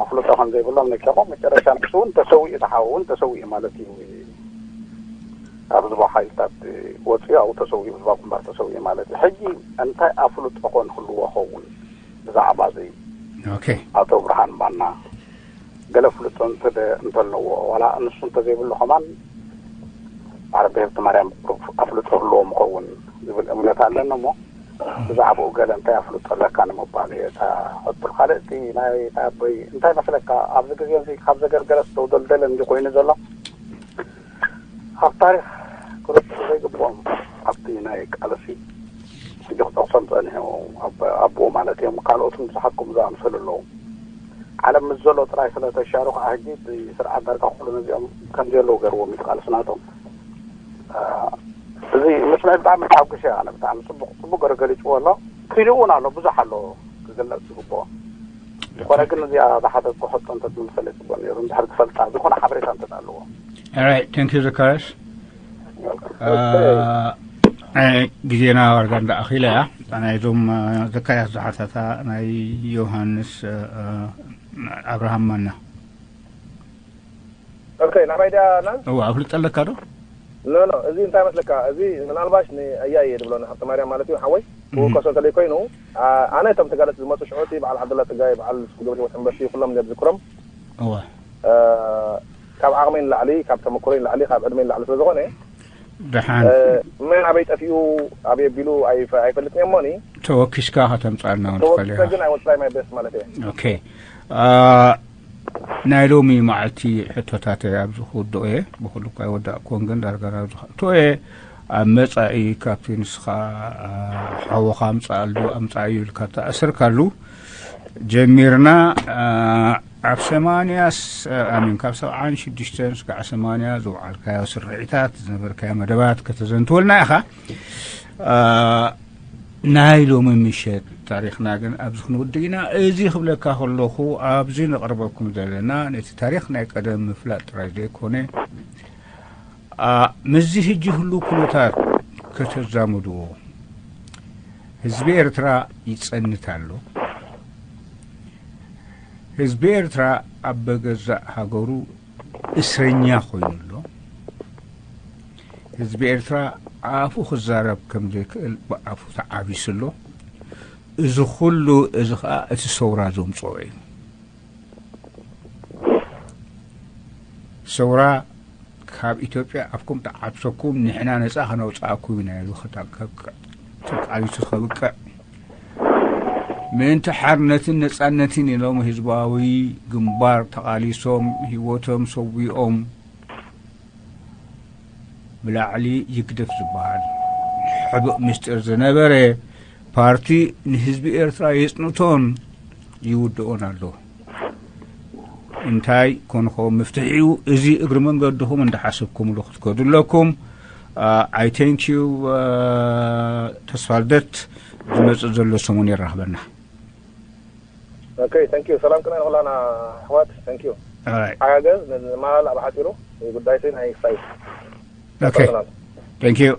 ኣፍልጦ ከም ዘይብሎም ነኪሮም፣ መጨረሻ ንሱ እውን ተሰዊኡ፣ እቲ ሓው እውን ተሰዊኡ ማለት እዩ። ኣብ ህዝባዊ ሓይልታት ወፂኡ ኣብኡ ተሰዊኡ፣ ህዝባዊ ግንባር ተሰዊኡ ማለት እዩ። ሕጂ እንታይ ኣፍልጦ ኮን ክህልዎ ኸውን ብዛዕባ እዚ? ኦኬ። ኣቶ ብርሃን ባና ገለ ፍልጦ እንተ-፣ እንተለዎ፣ ዋላ ንሱ እንተዘይብሉ ከማን ዓረብ ብሄብቲ ማርያም ኣፍልጦ ህልዎም ይኸውን ዝብል እምነት ኣለኒ። እሞ ብዛዕባኡ ገለ እንታይ ኣፍልጦ ኣለካ ንምባል እየ እታ ሕቶ። ካልእ እቲ ናይ ኣቦይ እንታይ መስለካ፣ ኣብዚ ግዜ እዚ ካብ ዘገልገለስ ተውደልደለ እንዲ ኮይኑ ዘሎ፣ ኣብ ታሪኽ ክረስዑ ዘይግብኦም ኣብቲ ናይ ቃልሲ ሕጂ ክጠቕሶም ጸኒሑ፣ ኣቦ-፣ ኣቦኡ ማለት እዮም። ካልኦትን ብዙሓት ከምኡ ዝኣምሰሉ ኣለዉ። ዓለም ምስ ዘሎ ጥራይ ስለ ተሻሩ ከዓ ሕጂ እቲ ስርዓት ዳርጋ ኩሉ ነዚኦም ከም ዘለዉ ገርዎም እዩ ቃልሲ ናቶም። አ፣ እዚ ምስማይ ብጣዕሚ ተሓጒሰ እየ ኣነ። ብጣዕሚ ጽቡቕ፣ ጽቡቕ ገይሩ ገሊጽዎ ኣሎ። ክኢሉ እውን ኣሎ፣ ብዙሕ ኣሎ ክግለጽ ዝግብኦ። ዝኾነ ግን እዚኣ ዝሓተትኩ ሕቶ እንተትምልሰለይ ጽቡቕ ነይሩ፣ እንድሕር ትፈልጣ፣ ዝኾነ ሓበሬታ እንተትኣልዎ። Alright, thank you ዘካርያስ። አ፣ አ፣ ግዜና ዋርጋ እንዳኣኺላ እያ። እታ ናይዞም፣ አ፣ ዘካርያስ ዝሓተታ ናይ ዮሃንስ፣ አ፣ አ፣ ኣብርሃም ማና። ኦኬ፣ ናባይ ድያ ናን? እዋ፣ ኣፍልጦ ኣለካ ዶ? ኖ፣ ኖ፣ እዚ እንታይ መስለካ? እዚ ምናልባሽ ንእያየ ድብሎ ንሃብተ ማርያም ማለት እዩ፣ ሓወይ። እህ። ክውከሶ እንተለይ ኮይኑ፣ አ-፣ ኣነ እቶም ተጋለጽቲ ዝመጹ ሽዑ እቲ በዓል ዓብደላ ጸጋይ፣ በዓል ገብረ ህይወት ሕንበርቲ፣ ኩሎም እዮም ዝዝክሮም። እዋ። እ፣ ካብ ዓቕመይ ንላዕሊ፣ ካብ ተመክሮይ ንላዕሊ፣ ካብ ዕድመይ ንላዕሊ ስለ ዝኾነ፣ ደሓን። እ፣ መን ኣበይ ጠፊኡ፣ ኣበይ ኣቢሉ ኣይፈ-፣ ኣይፈልጥን እየ እሞኒ። ተወኪስካ ከተምጽኣልና እውን ትኽእል ተወኪሰ ኢኻ። ግን I will try my best ማለት እየ። ኦኬ። አ፣ ናይ ሎሚ መዓልቲ ሕቶታተይ ኣብዚ ክውድኦ እየ። ብኹሉ እኳ ኣይወዳእኩዎን፣ ግን ዳርጋ ናብዚ ክእትዎ እየ። ኣብ መጻኢ ካብቲ ንስኻ፣ አ፣ ሓውኻ ኣምጽኣሉ፣ ኣምጽኣዮ ኢልካ እተኣሰርካሉ ጀሚርና፣ አ፣ ኣብ ሰማንያ ስ-፣ ኣሚን፣ ካብ ሰብዓን ሽዱሽተን ስጋዕ ሰማንያ ዘውዓልካዮ ስርሒታት፣ ዝነበርካዮ መደባት ከተዘንትወልና ኢኻ። አ፣ ናይ ሎሚ ምሸት ታሪኽና ግን ኣብዚ ክንውድእ ኢና። እዚ ክብለካ ከለኹ፣ ኣብዚ ነቕርበኩም ዘለና ነቲ ታሪኽ ናይ ቀደም ምፍላጥ ጥራይ ዘይኮነ፣ አ፣ ምስዚ ሕጂ ህሉ ኩነታት ከተዛምድዎ፣ ህዝቢ ኤርትራ ይጸንት ኣሎ። ህዝቢ ኤርትራ ኣብ በገዛእ ሃገሩ እስረኛ ኮይኑ ኣሎ። ህዝቢ ኤርትራ ኣፉ ክዛረብ ከም ዘይክእል ብኣፉ ተዓቢሱ ኣሎ። እዚ ኩሉ እዚ ኸኣ እቲ ሰውራ ዘምጽኦ እዩ። ሰውራ ካብ ኢትዮጵያ ኣፍኩም ተዓብሰኩም ንሕና ነጻ ከነውጽኣኩም ኢና ኢሉ ክታ-፣ ከ-፣ ከ-፣ ተቃሊሱ ከብቅዕ፣ ምእንቲ ሓርነትን ነጻነትን ኢሎም ህዝባዊ ግንባር ተቃሊሶም ህይወቶም ሰዊኦም ብላዕሊ ይግደፍ ዝበሃል ሕቡእ ምስጢር ዝነበረ ፓርቲ ንህዝቢ ኤርትራ የጽንቶን ይውድኦን ኣሎ። እንታይ ኮንኸም መፍትሒኡ? እዚ እግሪ መንገድኹም እንዳሓሰብኩምሉ ክትከዱ ኣለኩም። አ፣ I thank you፣ አ፣ ተስፋልደት። ዝመጽእ ዘሎ ሰሙን የራኽበና። ኦኬ፣ thank you። ሰላም ቅነ ንኹላና ኣሕዋት፣ thank you። Alright. ሓጋገዝ ንማል ኣብ ሓጺሩ ጉዳይ ናይ ሳይት Okay. Thank you።